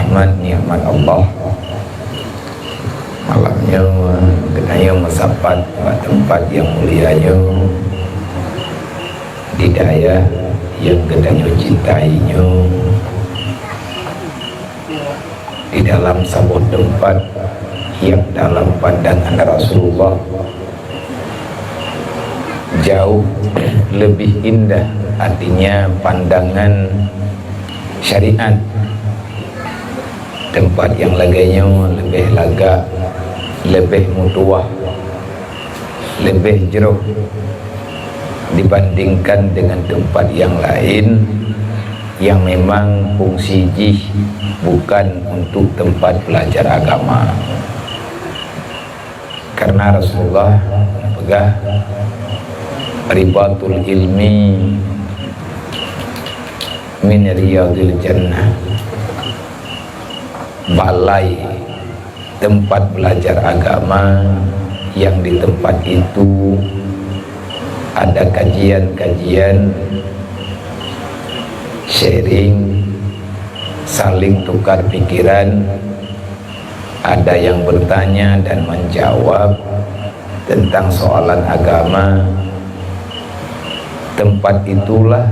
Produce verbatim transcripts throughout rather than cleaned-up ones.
Nikmat-nikmat Allah. Malam nyoe geutanyoe meusapat bak teumpat nyang mulia nyoe, di dayah nyang geutanyoe cintai nyoe, di dalam saboh teumpat nyang dalam pandangan Rasulullah jauh lebih indah, artinya pandangan syariat. Teumpat nyang lagée nyoe leubeh lagak, leubeh meutuwah, leubeh jroh dibandingkan dengan teumpat nyang laén nyang memang fungsi jih bukan untuk teumpat belajar agama. Karena Rasulullah peugah, "Ribatul ilmi min riyadil jannah." Balai teumpat belajar agama nyang di teumpat itu ada kajian-kajian, sharing, saling tukar pikiran, ada nyang bertanya dan menjawab tentang soalan agama. Teumpat itulah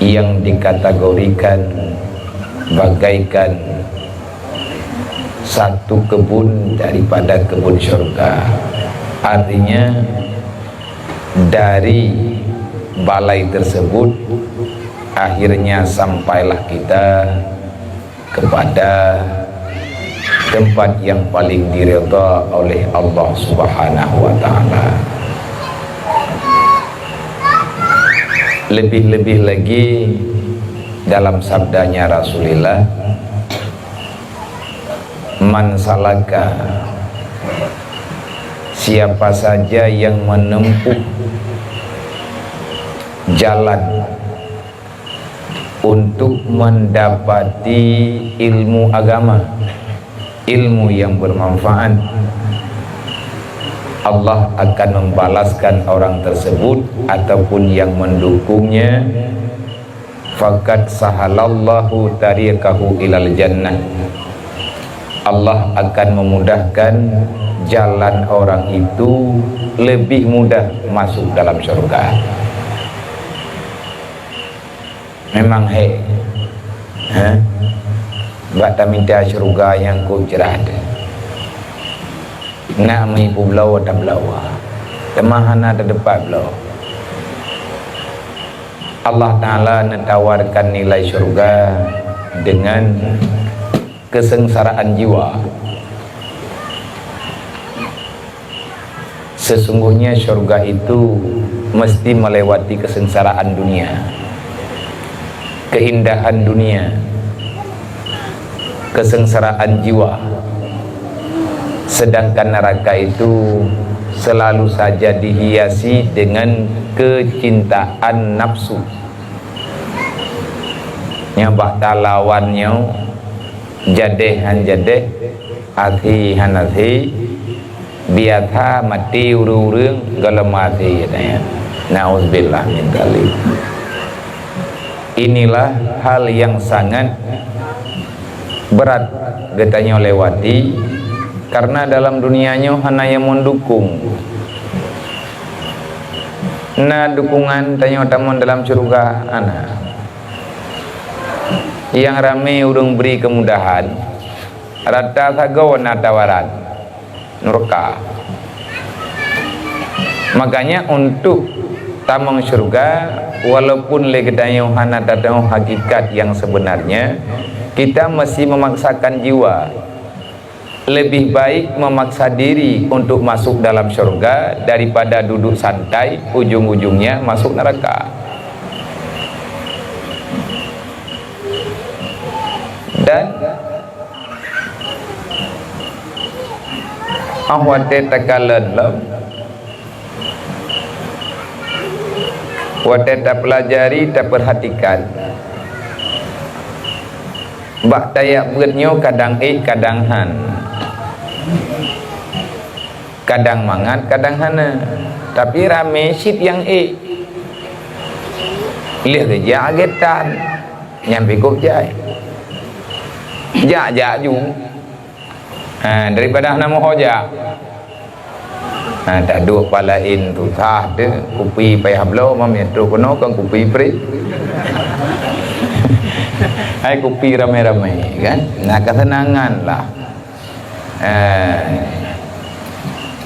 nyang dikategorikan bagaikan satu kebun daripada kebun syurga. Artinya, dari balai tersebut, akhirnya sampailah kita kepada tempat yang paling diridha oleh Allah Subhanahu wa Ta'ala. Lebih-lebih lagi dalam sabdanya Rasulullah, "Man salaka," siapa saja yang menempuh jalan untuk mendapati ilmu agama, ilmu yang bermanfaat, Allah akan membalaskan orang tersebut ataupun yang mendukungnya, "Faqad sahalallahu tariqahu ilal jannah." Allah akan memudahkan jalan orang itu lebih mudah masuk dalam syurga. Memang he, ha? Bak tamita syurga nyang keu cerah teuh. Nak meuipu bloe tabloe, teuma hana teudepat bloe. Allah Ta'ala neutawarkan nilai syurga dengan kesengsaraan jiwa. Sesungguhnya syurga itu mesti melewati kesengsaraan dunia, keindahan dunia, kesengsaraan jiwa. Sedangkan neraka itu selalu saja dihiasi dengan kecintaan nafsu. Nyang bak talawan nyoe, jadeh han jadeh, asie han asie, biasa maté ureuëng-ureuëng gohlom asie katanya. Nauzubillah min dzalik. Inilah hal yang sangat berat geutanyoe lewati, karena dalam dunia nyoe hana nyang mendukung. Na dukungan tanyoe tamong dalam syurga, hana. Nyang ramé ureuëng bri keumudahan, rata sagoe na tawaran, nurka. Makanya, untuk tamong syurga, walaupun lé geutanyoe hana tatamong hakikat nyang sebenarnya, kita mesti memaksakan jiwa. Lebih baik memaksa diri untuk masuk dalam syurga daripada duduk santai, ujung-ujungnya masuk neraka. Dan ah watée takalon lom, watée tapeulajari, tapeurhatikan, bak tajak beuet nyoe kadang ék, kadang han. Kadang mangat, kadang hana. Tapi ramé cit nyang ék. Lheueh geujak agetan, nyan pih gob jai. Jak-jak ju. Ha, daripada hana meuho jak. Ha, taduek pat laén susah teuh, kupi payah bloe, mam ya trok keunoe kon kupi pri. Hai kupi ramé-ramé, kan? Nah, kesenangan lah. Ha.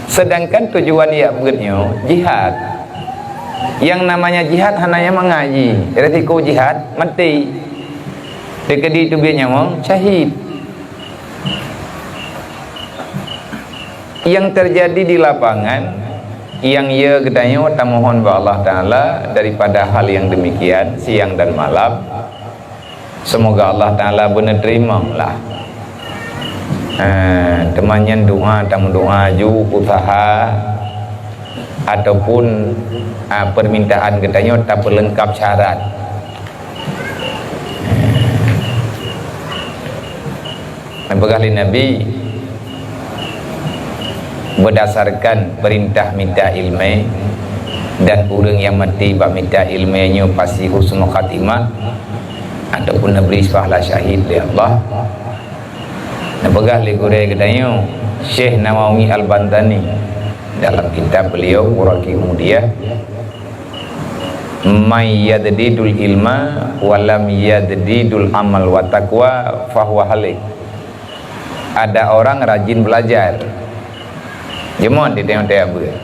Sedangkan tujuan jak beuet nyoe jihad. Yang namanya jihad hana nyang mangat jih. Resiko jihad, maté. Teukeudi teubiet nyawöng, syahid. Yang terjadi di lapangan, yang ya geutanyoe tamohon bak Allah Taala daripada hal yang demikian, siang dan malam. Semoga Allah Taala beuneuteurima lah. Ha, teuma nyan doa, tameudoa ju usaha ataupun, ha, permintaan geutanyoe tapeulengkap syarat. Neupeugah lé Nabi, berdasarkan perintah mita ileumé, dan ureuëng nyang maté bak mita ileumé nyoe pasti husnul khatimah, ataupun neubri pahala syahid lé Allah. Neupeugah lé gurée geutanyoe, Syekh Nawawi Al-Bantani, dalam kitab beliau Muraqi Umudiyah, "May yadidul ilma wa lam yadidul amal wa taqwa fahuwa halik." Ada orang rajin belajar. Jeumot di tengok-tengok beuet.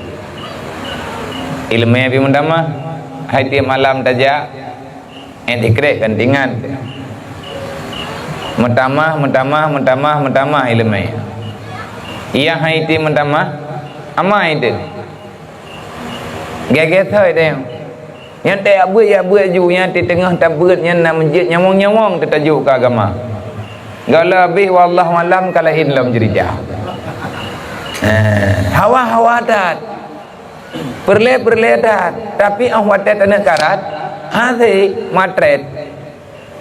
Ileumé pih meutamah, hai tieb malam tajak, eh, dikrek keuntingan. Meutamah, meutamah, meutamah, meutamah ileumé. Iya hai tieb meutamah, amai teuh. Gét-gét thoi teuh. Nyan teuh jak beuet, jak beuet ju, nyan teuh teungoh tabeuet nyan na meujeuet nyawöng-nyawöng teuh tajok keu agama. Gala abéh wallahu alam ka laén lom ceurita. Eh, hawa-hawa that. Peureulée-peureulée that. Tapi óh watée taneuk karat, hase matret.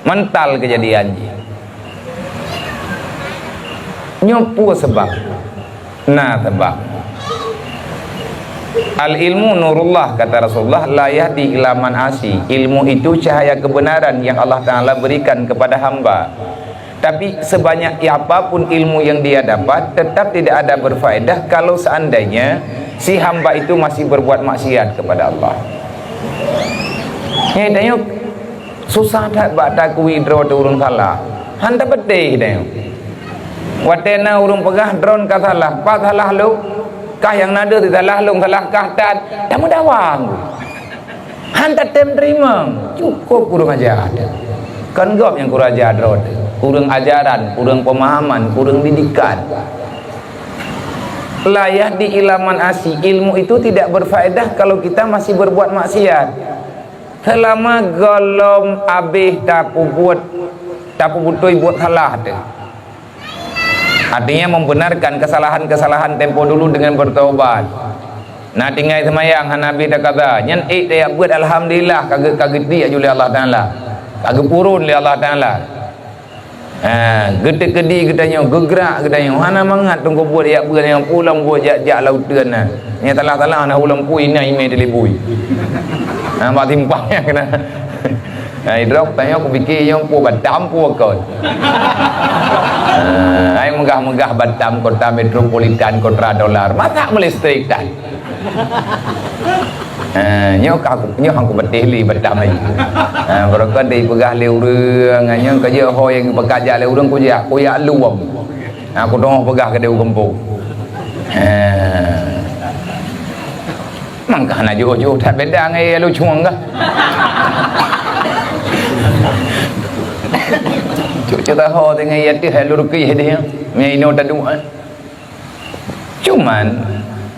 Mental keujadian jih. Nyoe peue sabab? Na sabab. "Al-ilmu nurullah," kata Rasulullah, "la yahdi ila man asi." Ilmu itu cahaya kebenaran yang Allah Taala berikan kepada hamba. Tapi sebanyak apapun ilmu yang dia dapat, tetap tidak ada berfaedah kalau seandainya si hamba itu masih berbuat maksiat kepada Allah. Nyan tanyoe Susah that bak takui droe teuh ureuëng salah. Han tapeuteh deh. Watée na ureuëng peugah droe ka salah, pat salah lôn? Kah nyang na deuh salah lôn, salah kah that, tameudawa. Han tatem teurimong. Cukôp kureueng aja. Kon gob nyang kureueng aja droe teuh. Kureueng ajaran, kureueng pemahaman, kureueng didikan. La yahdi ila man asi, ilmu itu tidak berfaedah kalau kita masih berbuat maksiat. Seulama gohlom abéh tapeubuet, tapeubutôi buet salah teuh. Artinya membenarkan kesalahan-kesalahan tempo dulu dengan bertaubat. Na tinggai seumayang hana abéh takaza, nyan ék tajak beuet alhamdulillah ka geu-, ka geutiek ju lé Allah Taala. Ka geupurun lé Allah Taala. Ha, geuteukedi geutanyoe, geugrak geutanyoe. Hana mangat teungku buet jak beuet nyang pulang buet jak, jak lam uteuen na. Nyang salah-salah na ulôn pui na imé teulibui. Ha, bak simpang nyang keunan. Ha, idrop tanyoe kupike nyang pue Batam pue kon. Ha, ai meugah-meugah Batam kota metropolitan, kota dolar. Masa meulistrik tan? Ha, nyoe ka aku, nyoe aku beuteh li Batam lagi. Ha, barokon dipeugah lé ureuëng, nyoe ka jeuet ho nyang peugah jak lé ureuëng kujak, kujak luwam. Ha, aku teungoh peugah keudeh u gampông. Ha. Mangka hana jiôh-jiôh that beda ngon Yalucuang kah. Cuk, cuk taho tengah ya teuh lurukih deh. Mia ino tadu. Cuman,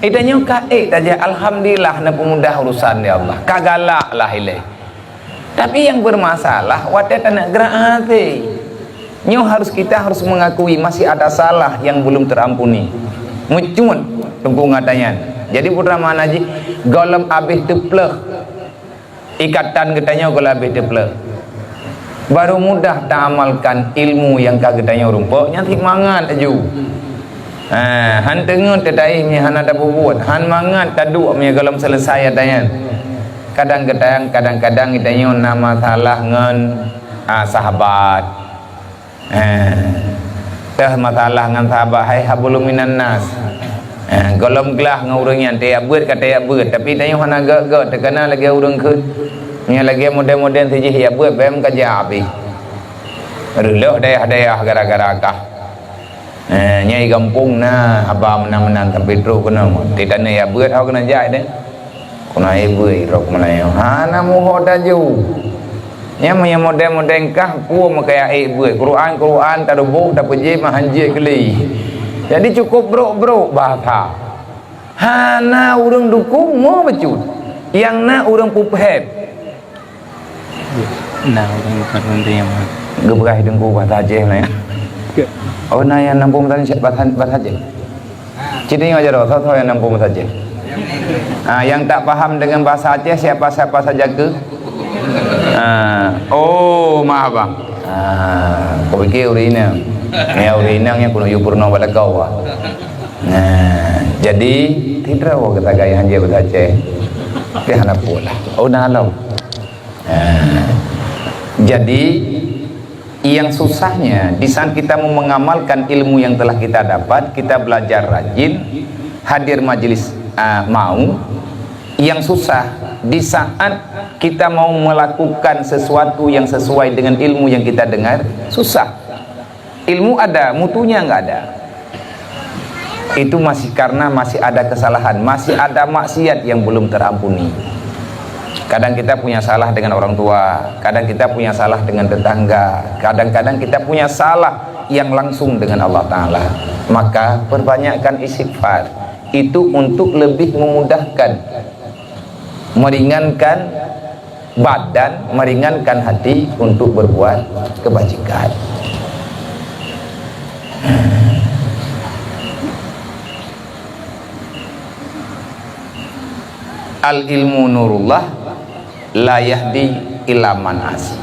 ita nyoe ka ék tajak, alhamdulillah, na peumudah urusan, ya Allah. Ka galak lah ilée. Tapi nyang bermasalah, watée taneuk gerak até. Nyoe harus, kita harus mengakui masih ada salah yang belum terampuni. Meucut teungku ngatanyan. Jadi, putra mana jih, gohlom abéh teupleuh. Ikatan geutanyoe gohlom abéh teupleuh. Baru mudah taamalkan ilmu nyang ka geutanyoe rumpok, nyan sit mangat laju. Ha, han teungeut teudaih meuhana tapeubuet, han mangat taduek meugohlom seuleusai ata nyan. Kadang-kadang, kadang-kadang geutanyoe na masalah ngon, ha, sahabat. Ha. Teuh masalah ngon sahabat, hai hablum minan nas. Eh, gohlom glah ngon ureuëng nyan, tajak beuet ka tajak beuet, tapi tanyoe hana gét-gét, teukeuna lagée ureuëng kheun. Nyan lagée model-model sijih jak beuet, bèk meukaja pih. Reuloh dayah-dayah gara-gara kah. Eh, nyang di gampông na haba meunan-meunan sampai trok keunoe. Di tanoh jak beuet ho keuneuk jak deh. Keunoe jak beuet rok Meulayu. Hana muho taju. Nyang meunyoe model-model kah, peue meukayak jak beuet. Quran-Quran taduboh, tapeujeuet meuhan jeuet keuli. Jadi cukup brok-brok bahasa. Hana ureuëng dukung mo bacut. Nyang na ureuëng peuphét. Na ureuëng bukan ureuëng nyang mah. Geupeugah Teungku bahasa Aceh na ya. Oh, na nyang nampung tadi bahasa, bahasa Aceh. Cit nyoe aja dah, soe-soe nyang nampung bahasa Aceh. Ah, yang tak paham dengan bahasa Aceh siapa-siapa saja ke? Ah, oh, maaf bang. Ah, kau fikir ureuëng inong. Ya ureuëng inong nyang keuneuk yue peurunoe bak lakoe. Nah, jadi tidak awak kata gaya hanya bahasa Aceh. Tapi hana pula. Oh, nah lo. Nah, jadi yang susahnya di saat kita mau mengamalkan ilmu yang telah kita dapat, kita belajar rajin, hadir majelis, ah, mau. Yang susah di saat kita mau melakukan sesuatu yang sesuai dengan ilmu yang kita dengar, susah. Ilmu ada, mutunya nggak ada. Itu masih karena masih ada kesalahan, masih ada maksiat yang belum terampuni. Kadang kita punya salah dengan orang tua, kadang kita punya salah dengan tetangga, kadang-kadang kita punya salah yang langsung dengan Allah Ta'ala. Maka perbanyakkan istighfar. Itu untuk lebih memudahkan, meringankan badan, meringankan hati untuk berbuat kebajikan. Al ilmu nurullah la yahdi illa man asi.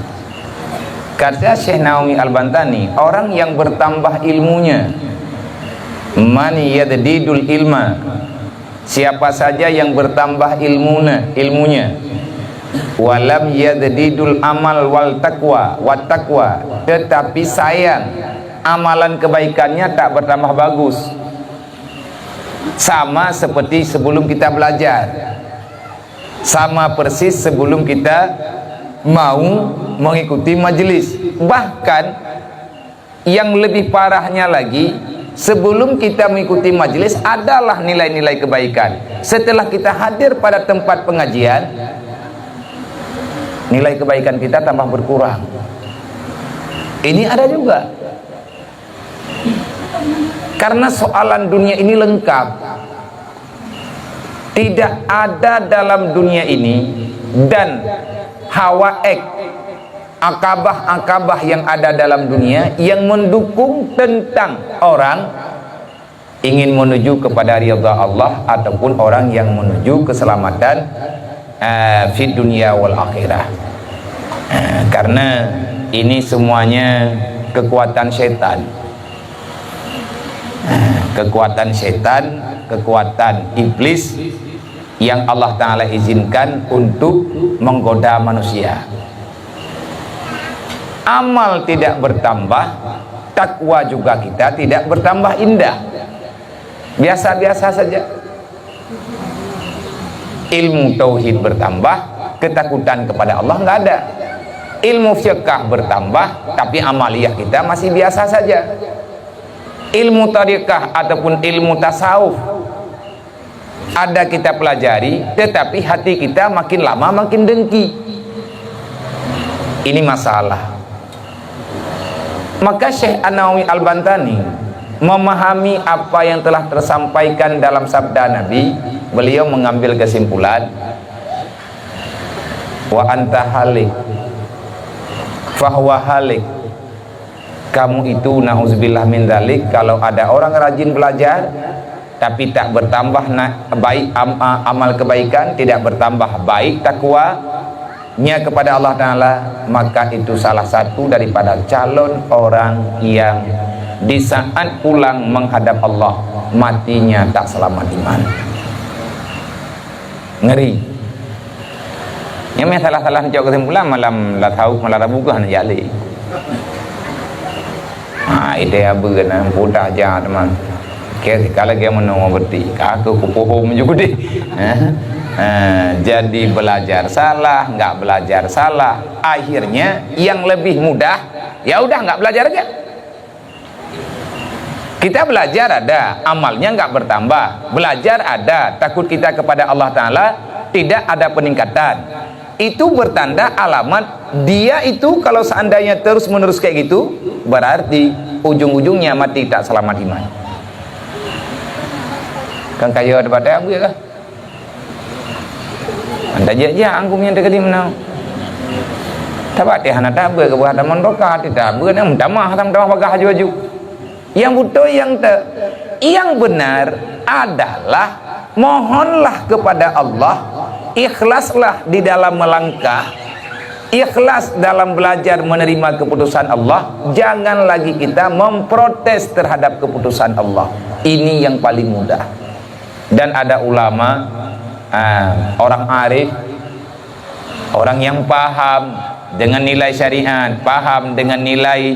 Kata Syekh Nawawi Al-Bantani, orang yang bertambah ilmunya, man yadidul ilma, siapa saja yang bertambah ilmuna, ilmunya, walam yadidul amal wal taqwa, wat taqwa, tetapi sayang amalan kebaikannya tak bertambah bagus, sama seperti sebelum kita belajar, sama persis sebelum kita mau mengikuti majelis. Bahkan yang lebih parahnya lagi, sebelum kita mengikuti majelis adalah nilai-nilai kebaikan. Setelah kita hadir pada tempat pengajian, nilai kebaikan kita tambah berkurang. Ini ada juga. Karena soalan dunia ini lengkap. Tidak ada dalam dunia ini dan hawaik, akabah-akabah yang ada dalam dunia yang mendukung tentang orang ingin menuju kepada ridha Allah ataupun orang yang menuju keselamatan, eh, fid dunya wal akhirah. Eh, karena ini semuanya kekuatan setan. Eh, kekuatan setan, kekuatan iblis yang Allah Ta'ala izinkan untuk menggoda manusia. Amal tidak bertambah, takwa juga kita tidak bertambah indah. Biasa-biasa saja. Ilmu tauhid bertambah, ketakutan kepada Allah nggak ada. Ilmu fiqah bertambah, tapi amaliyah kita masih biasa saja. Ilmu tariqah ataupun ilmu tasawuf ada kita pelajari, tetapi hati kita makin lama makin dengki. Ini masalah. Maka Syekh An-Nawawi Al-Bantani memahami apa yang telah tersampaikan dalam sabda Nabi, beliau mengambil kesimpulan, "Wa anta halik, fahuwa halik." Kamu itu, nauzubillah min dzalik, kalau ada orang rajin belajar, tapi tak bertambah na-, baik am-, a-, amal kebaikan, tidak bertambah baik takwanya kepada Allah Ta'ala, maka itu salah satu daripada calon orang yang di saat pulang menghadap Allah, matinya tak selamat iman. Ngeri. Nyang meh salah-salah neucok kesimpulan malam la saut, malam Rabu keuh hana jak lé. Ha, Ha, ide abu kena pudah ja teman. Oke, kalau dia menunggu berarti aku kupohom juga deh. Ha? Ha, jadi belajar salah, nggak belajar salah. Akhirnya yang lebih mudah, ya udah nggak belajar aja. Kita belajar ada, amalnya nggak bertambah. Belajar ada, takut kita kepada Allah Ta'ala tidak ada peningkatan. Itu bertanda alamat dia itu kalau seandainya terus-menerus kayak gitu, berarti ujung-ujungnya mati tak selamat iman. Kan kaya ada batai abu ya kah? Anda jejak angkum yang terkadi menang. Tabat hana tabe ke buah taman roka, tidak ber yang mutamah, mutamah bagah aju-aju. Yang betul yang te, yang benar adalah mohonlah kepada Allah, ikhlaslah di dalam melangkah, ikhlas dalam belajar menerima keputusan Allah. Jangan lagi kita memprotes terhadap keputusan Allah. Ini yang paling mudah. Dan ada ulama, ah, orang arif, orang yang paham dengan nilai syariat, paham dengan nilai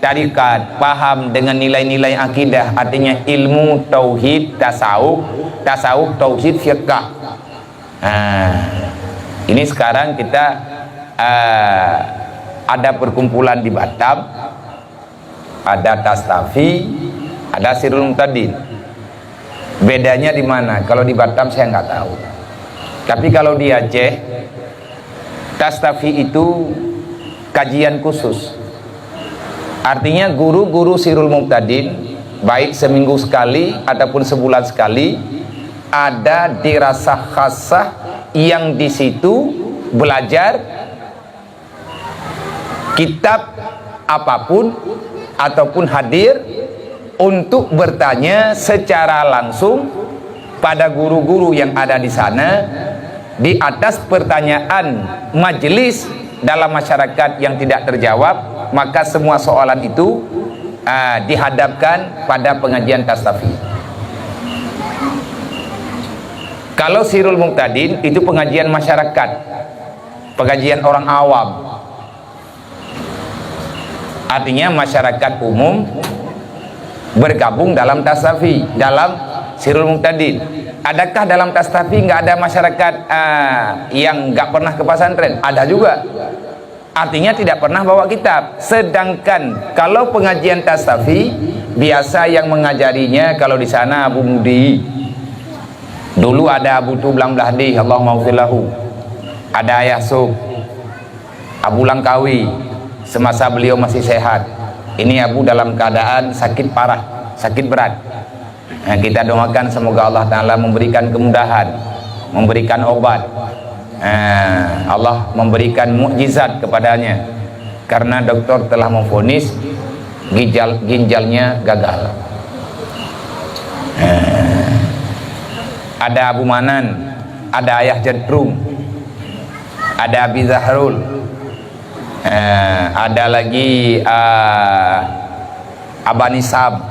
tarikat, paham dengan nilai-nilai akidah, artinya ilmu tauhid, tasawuf, tasawuf tauhid, fiqah. Nah, ini sekarang kita, ah, ada perkumpulan di Batam, ada Tastafi, ada Sirul Muhtadin. Bedanya di mana? Kalau di Batam saya nggak tahu. Tapi kalau di Aceh, Tastafi itu kajian khusus. Artinya guru-guru Sirul Muhtadin, baik seminggu sekali ataupun sebulan sekali, ada dirasah khasah yang di situ belajar kitab apapun ataupun hadir untuk bertanya secara langsung pada guru-guru yang ada di sana. Di atas pertanyaan majelis dalam masyarakat yang tidak terjawab, maka semua soalan itu, ah, dihadapkan pada pengajian Tastafi. Kalau Sirul Muhtadin itu pengajian masyarakat, pengajian orang awam. Artinya masyarakat umum bergabung dalam Tastafi, dalam Sirul Muhtadin. Adakah dalam Tastafi nggak ada masyarakat, ah, yang nggak pernah ke pesantren? Ada juga. Artinya tidak pernah bawa kitab. Sedangkan kalau pengajian Tastafi, biasa yang mengajarinya kalau di sana Abu Mudi. Dulu ada Abu Tu Blang Blahdih, Allahumma ghfir lahu. Ada Ayah Sub. Abu Langkawi, semasa beliau masih sehat. Ini Abu dalam keadaan sakit parah, sakit berat. Eh, kita doakan semoga Allah Ta'ala memberikan kemudahan, memberikan obat. Eh, Allah memberikan mukjizat kepadanya. Karena doktor telah memvonis ginjal, ginjalnya gagal. Eh, ada Abu Manan, ada Ayah Jentrum, ada Abi Zahrul, eh, ada lagi, ah, Abah Nisam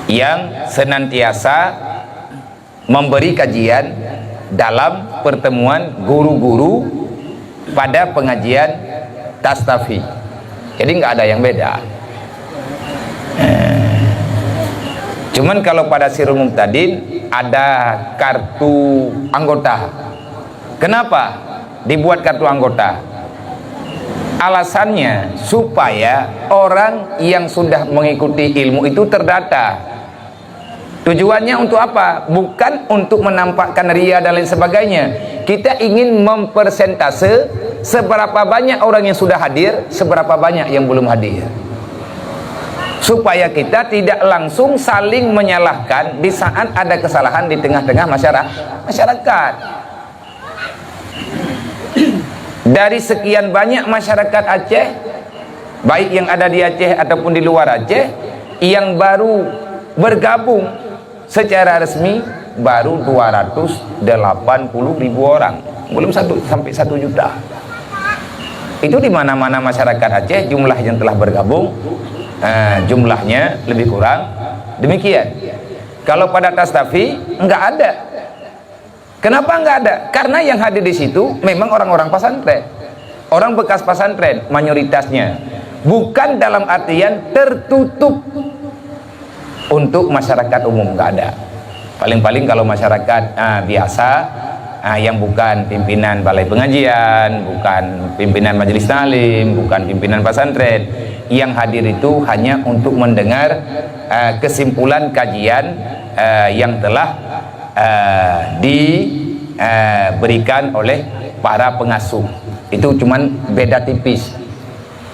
yang senantiasa memberi kajian dalam pertemuan guru-guru pada pengajian Tastafi. Jadi nggak ada yang beda. Eh, cuman kalau pada Sirul Muhtadin ada kartu anggota. Kenapa dibuat kartu anggota? Alasannya supaya orang yang sudah mengikuti ilmu itu terdata. Tujuannya untuk apa? Bukan untuk menampakkan ria dan lain sebagainya. Kita ingin mempersentase seberapa banyak orang yang sudah hadir, seberapa banyak yang belum hadir. Supaya kita tidak langsung saling menyalahkan di saat ada kesalahan di tengah-tengah masyara-, masyarakat. Dari sekian banyak masyarakat Aceh, baik yang ada di Aceh ataupun di luar Aceh, yang baru bergabung secara resmi baru dua ratus delapan puluh ribu orang. Belum satu, sampai satu juta. Itu di mana-mana masyarakat Aceh jumlah yang telah bergabung, eh, jumlahnya lebih kurang demikian. Kalau pada Tastafi, nggak ada. Kenapa nggak ada? Karena yang hadir di situ memang orang-orang pesantren. Orang bekas pesantren mayoritasnya. Bukan dalam artian tertutup untuk masyarakat umum, nggak ada. Paling-paling kalau masyarakat, ah, biasa, ah, yang bukan pimpinan balai pengajian, bukan pimpinan majelis taklim, bukan pimpinan pesantren, yang hadir itu hanya untuk mendengar, ah, kesimpulan kajian, ah, yang telah, ah, di, ah, berikan oleh para pengasuh. Itu cuman beda tipis.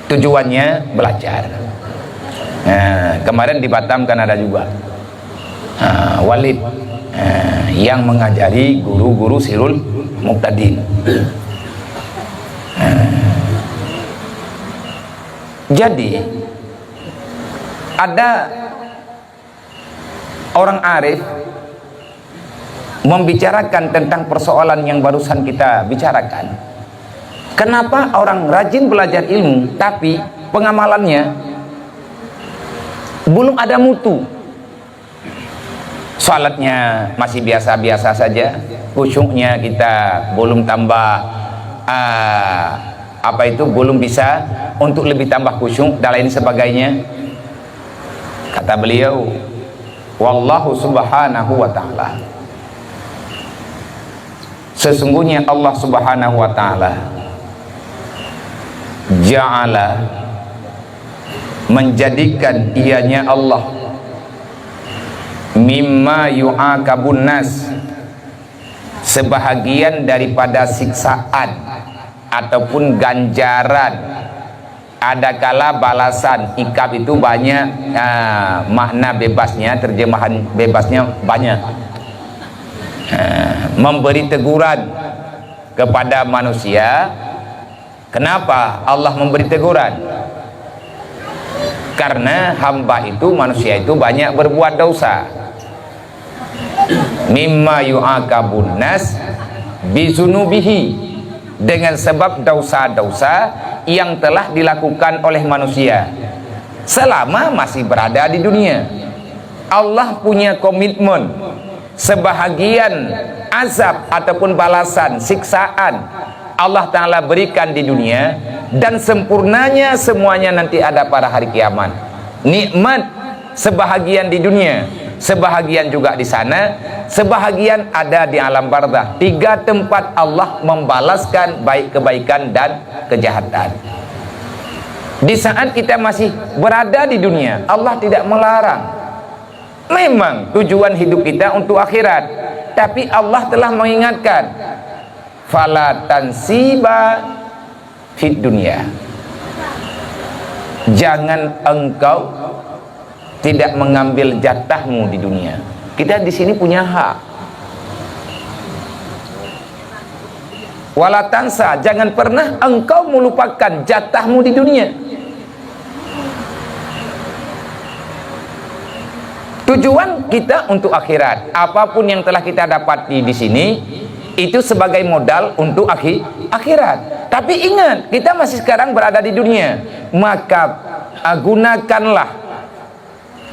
Tujuannya belajar. Nah, kemarin di Batam kan ada juga, ah, Walid, ah, yang mengajari guru-guru Sirul Muqtadin. Ah. Jadi, ada orang arif membicarakan tentang persoalan yang barusan kita bicarakan. Kenapa orang rajin belajar ilmu, tapi pengamalannya belum ada mutu? Salatnya masih biasa-biasa saja, khusyuknya kita belum tambah, ah, apa itu, belum bisa untuk lebih tambah khusyuk dan lain sebagainya. Kata beliau, "Wallahu subhanahu wa ta'ala, sesungguhnya Allah subhanahu wa ta'ala, ja'ala, menjadikan ianya Allah, mimma yu'aqabun nas, sebahagian daripada siksaan ataupun ganjaran. Adakala balasan, iqab itu banyak, ah, makna bebasnya, terjemahan bebasnya banyak. Ah, memberi teguran kepada manusia. Kenapa Allah memberi teguran? Karena hamba itu, manusia itu banyak berbuat dosa. Mimma yu'aqabun nas bizunubihi, dengan sebab dosa-dosa yang telah dilakukan oleh manusia selama masih berada di dunia. Allah punya komitmen, sebahagian azab ataupun balasan, siksaan Allah Ta'ala berikan di dunia, dan sempurnanya semuanya nanti ada pada hari kiamat. Nikmat sebahagian di dunia, sebahagian juga di sana, sebahagian ada di alam barzakh. Tiga tempat Allah membalaskan baik kebaikan dan kejahatan. Di saat kita masih berada di dunia, Allah tidak melarang. Memang tujuan hidup kita untuk akhirat, tapi Allah telah mengingatkan, "Fala tansiba fid dunya." Jangan engkau tidak mengambil jatahmu di dunia. Kita di sini punya hak. Wala tansa, jangan pernah engkau melupakan jatahmu di dunia. Tujuan kita untuk akhirat. Apapun yang telah kita dapati di sini, itu sebagai modal untuk akhi-, akhirat. Tapi ingat, kita masih sekarang berada di dunia. Maka, ah, gunakanlah,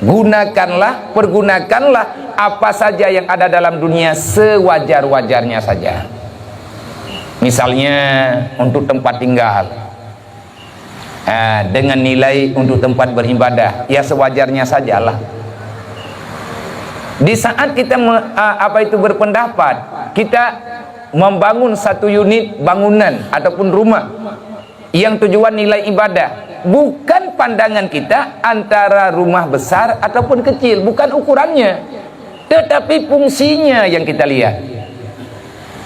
gunakanlah, pergunakanlah apa saja yang ada dalam dunia sewajar-wajarnya saja. Misalnya, untuk tempat tinggal, ah, dengan nilai untuk tempat beribadah, ya, sewajarnya sajalah. Di saat kita me-, ah, apa itu, berpendapat, kita membangun satu unit bangunan ataupun rumah yang tujuan nilai ibadah, bukan pandangan kita antara rumah besar ataupun kecil, bukan ukurannya, tetapi fungsinya yang kita lihat.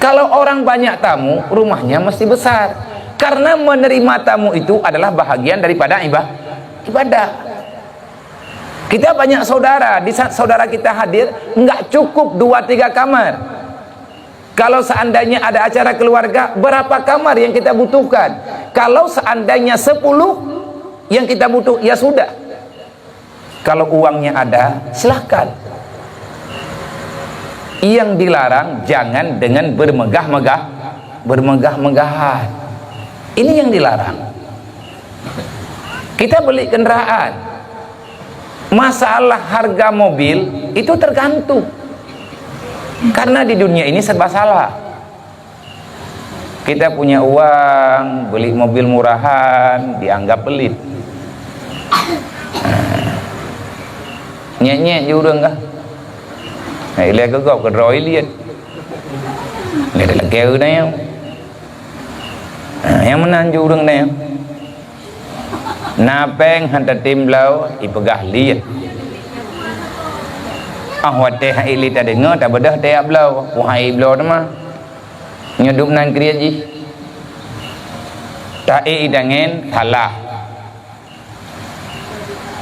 Kalau orang banyak tamu, rumahnya mesti besar. Karena menerima tamu itu adalah bahagian daripada iba-, ibadah. Kita banyak saudara, di saat saudara kita hadir, nggak cukup dua tiga kamar. Kalau seandainya ada acara keluarga, berapa kamar yang kita butuhkan? Kalau seandainya sepuluh yang kita butuh, ya sudah. Kalau uangnya ada, silahkan. Yang dilarang jangan dengan bermegah-megah, bermegah-megahan. Ini yang dilarang. Kita beli kendaraan. Masalah harga mobil itu tergantung. Karena di dunia ini serba salah. Kita punya uang, beli mobil murahan, dianggap pelit. Nyét-nyét ju ureuëng kah? Hai, ilée keu gob keudroe liet. Lé lakée ureuëng nyan. Ha, nyang meunan ju ureuëng nyan. Na péng han tatem bloe, ipeugah liet. Ah, watée hai lé tadeungoe, tabeudôh teuyak bloe, wahai bloe teuma. Nyoe dum nan kriet jih. Taék idangén salah.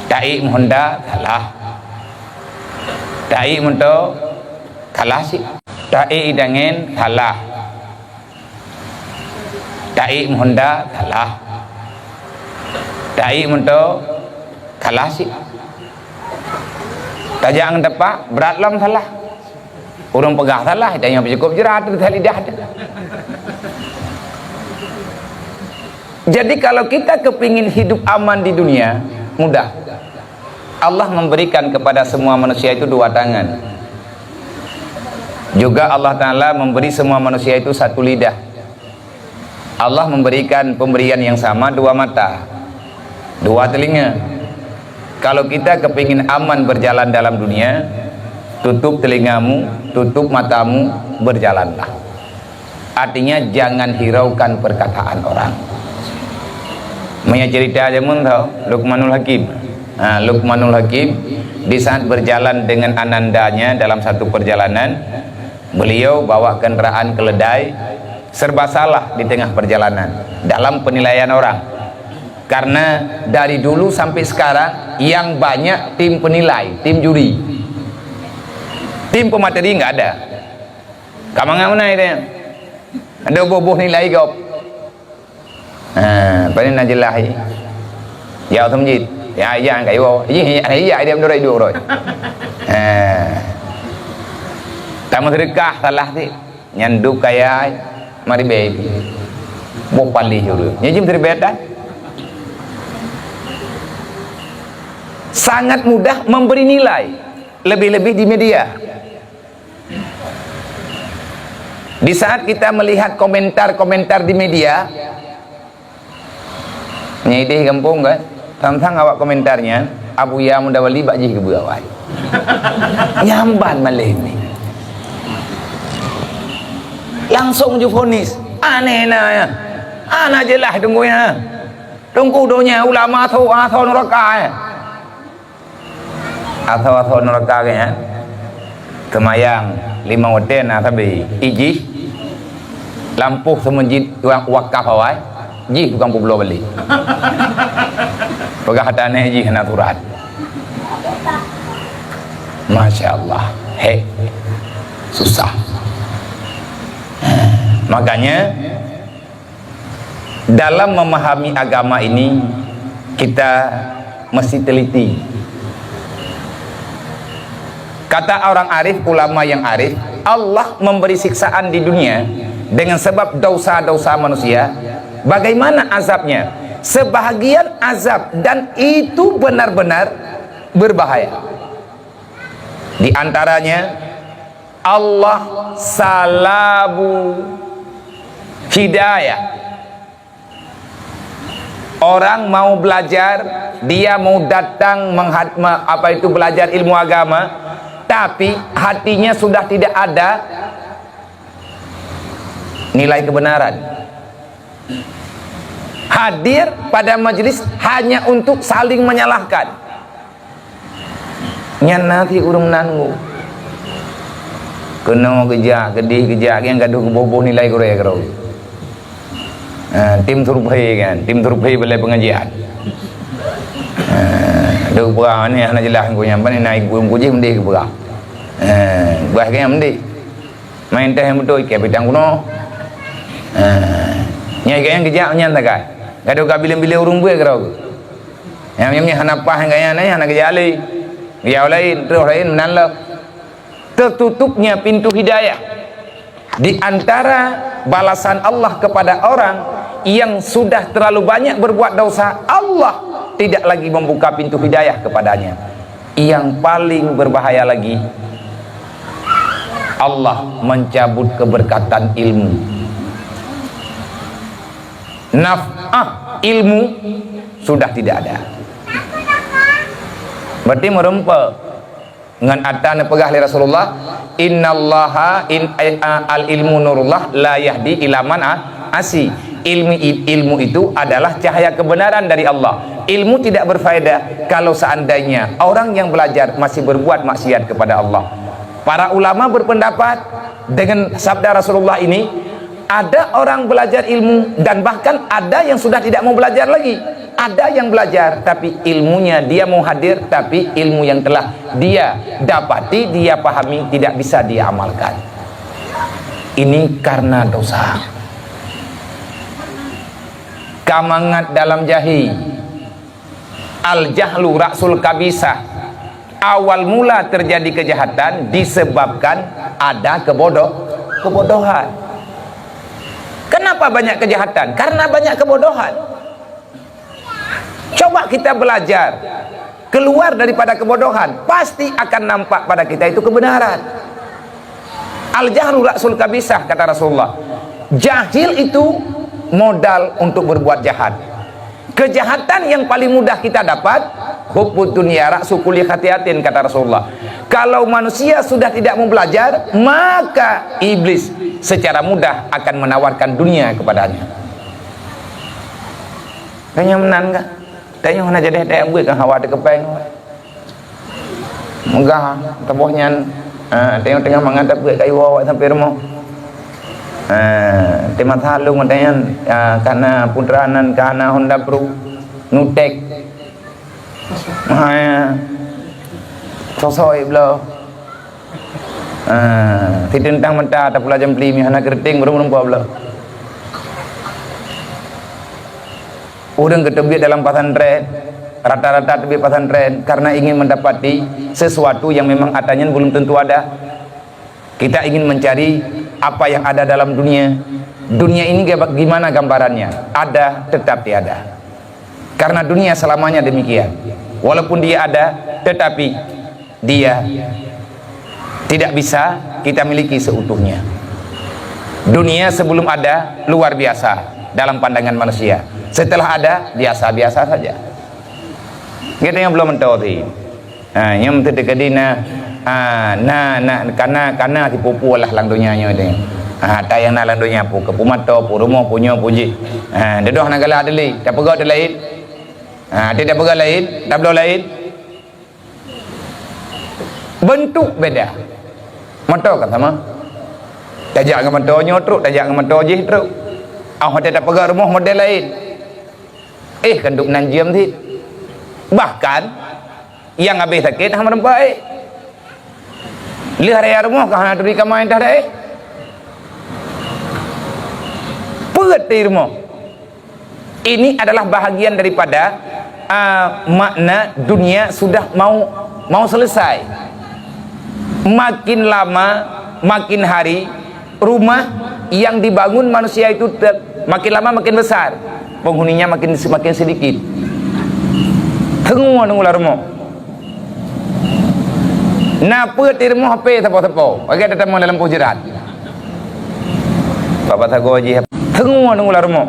Taék meuhonda salah. Taék moto salah sit. Taék idangén salah. Taék meuhonda salah. Taék moto salah sit. Tajak ngon tepak brat lom salah. Ureuëng peugah salah, tanyoe peucukôp jeurat teuh lidah teuh. Jadi kalau kita kepingin hidup aman di dunia, mudah. Allah memberikan kepada semua manusia itu dua tangan. Juga Allah Ta'ala memberi semua manusia itu satu lidah. Allah memberikan pemberian yang sama dua mata, dua telinga. Kalau kita kepingin aman berjalan dalam dunia, tutup telingamu, tutup matamu, berjalanlah. Artinya, jangan hiraukan perkataan orang. Meunyoe cerita jameun tho, Luqmanul Hakim. Ha, Luqmanul Hakim, di saat berjalan dengan anandanya dalam satu perjalanan, beliau bawa kendaraan keledai, serba salah di tengah perjalanan dalam penilaian orang. Karena dari dulu sampai sekarang, yang banyak tim penilai, tim juri. Tim pemateri nggak ada. Ka mangat meunan dia. Ada boh-boh nilai gob. Ha, paling na jeulaih. Ya, Ustaz Majid. Ya, ya, ka iwoe. Ya, ya, ya, dia menurut hidup roh. Ha. Tamu sedekah salah ti. Nyan dup kaya, mari be. Boh palih ureuëng. Nya jim teribet dah. Sangat mudah memberi nilai, lebih-lebih di media. Di saat kita melihat komentar-komentar di media, nyan ideh gampông kan, sang-sang awak komentarnya, Abuya Muda Wali bak jih keubeue awai. Nyamban malam ni. Langsung ju vonis. Aneh na ya. Ana jeulaih tunggu ya. Tunggu donya ulama tu, ah, tu neraka ya. Asoe-asoe nuraka geuh nyan, seumayang limong watèe na sabe, ijih lampôh seumeujid wa-, wakaf awai, jih tukang peubloe balè. Peugah ata aneuk jih hana surat. Masya Allah, hek, susah. Makanya, dalam memahami agama ini, kita mesti teliti. Kata orang arif, ulama yang arif, Allah memberi siksaan di dunia dengan sebab dosa-dosa manusia. Bagaimana azabnya? Sebahagian azab, dan itu benar-benar berbahaya. Di antaranya, Allah salabu hidayah. Orang mau belajar, dia mau datang menghad-, me-, apa itu, belajar ilmu agama, tapi hatinya sudah tidak ada nilai kebenaran. Hadir pada majelis hanya untuk saling menyalahkan. Nyan na cit ureuëng nan ngu. Keunoe geujak, keudeh geujak, nyang gadoh geuboh-boh nilai gurée keudroe. Ha, tim survei kan, tim survei balai pengajian. Ha, ada peugah ni hana jeulaih ngon nyan, pane na ibu kujih mendeh peugah. Ha, bah kan mendeh. Main teh beutôi, kapitan kuno. Ha, nyai gaya geujak nyan sagai. Gadoh ka bileng-bileng ureuëng buet keudroe. Nyang, nyang, nyang hana paih gaya nyan, hana geujak lé. Geujak laén, troh laén, meunan lom. Tertutupnya pintu hidayah. Di antara balasan Allah kepada orang yang sudah terlalu banyak berbuat dosa, Allah tidak lagi membuka pintu hidayah kepadanya. Yang paling berbahaya lagi, Allah mencabut keberkatan ilmu. Naf'ah ilmu sudah tidak ada. Berarti meureumpok. Ngon ata neupeugah lé Rasulullah, "Innallaha in, eh, a-, al-ilmu nurullah la yahdi ila man a-, asi." Ilmu i-, ilmu itu adalah cahaya kebenaran dari Allah. Ilmu tidak berfaedah kalau seandainya orang yang belajar masih berbuat maksiat kepada Allah. Para ulama berpendapat dengan sabda Rasulullah ini, ada orang belajar ilmu dan bahkan ada yang sudah tidak mau belajar lagi. Ada yang belajar, tapi ilmunya dia mau hadir, tapi ilmu yang telah dia dapati, dia pahami, tidak bisa dia amalkan. Ini karena dosa. Ka mangat dalam jahi. Al-jahlu ra'sul kabisah. Awal mula terjadi kejahatan disebabkan ada kebodoh-, kebodohan. Kenapa banyak kejahatan? Karena banyak kebodohan. Coba kita belajar keluar daripada kebodohan, pasti akan nampak pada kita itu kebenaran. Al-jahlu ra'sul kabisah, kata Rasulullah. Jahil itu modal untuk berbuat jahat. Kejahatan yang paling mudah kita dapat, hubbud dunya ra'su kulli khati'atin, kata Rasulullah. Kalau manusia sudah tidak mau belajar, maka iblis secara mudah akan menawarkan dunia kepadanya. Tanyong meunan ka? Tanyong hana jadi, tanyong buet kan hawa teukeupeng. Meugah, teuboh nyan, ah, tanyong teungoh mangat tapeuet kayue awak sampai rumoh. Ah, teuma saleueng watèe nyan, ah, kana putra nan kana Honda Pro, Nutek. Ah, sosoi bloe. Ah, siteung tang mata tapula jampli mi hana keureuteng baru meureumpok bloe. Ureueng geuteubiet dalam pesantren, rata-rata teubiet pesantren karena ingin mendapati sesuatu yang memang ata nyan belum tentu ada. Kita ingin mencari apa yang ada dalam dunia. Dunia ini gimana gambarannya? Ada, tetap tiada. Karena dunia selamanya demikian. Walaupun dia ada, tetapi dia tidak bisa kita miliki seutuhnya. Dunia sebelum ada luar biasa dalam pandangan manusia. Setelah ada, biasa-biasa saja. Kita yang belum tahu sih. Ha, nyang teukeudi na, ha, na, na, kana, kana sipupu lah lam donya nyoe teuh. Ha, ata nyang na lam donya, pu keupumato, pu rumoh, pu nyoe, pu jih. Ha, dudoe na galak deli, tapeugah teu laén. Ha, até tapeugah laén, tabloe laén. Bentuk beda. Moto ka sama. Tajak ngon moto nyoe trok, tajak ngon moto jih trok. Ah, até tapeugah rumoh model laén. Eh, kanduk nan jeuem sit. Bahkan, nyang habéh sakét hana meureumpok éh. Lheueh raya rumoh ka hana turi kama endah deh. Peuet di rumoh. Ini adalah bahagian daripada, ah, makna dunia sudah mau, mau selesai. Makin lama, makin hari, rumah yang dibangun manusia itu ter-, makin lama makin besar, penghuninya makin, semakin sedikit. Teungoh nunggu lam rumoh. Na peuet di rumoh hapé sapo-sapo, lagèe tatamong dalam poh jeurat. Bak pasagoe jih, teungoh nunggu lam rumoh.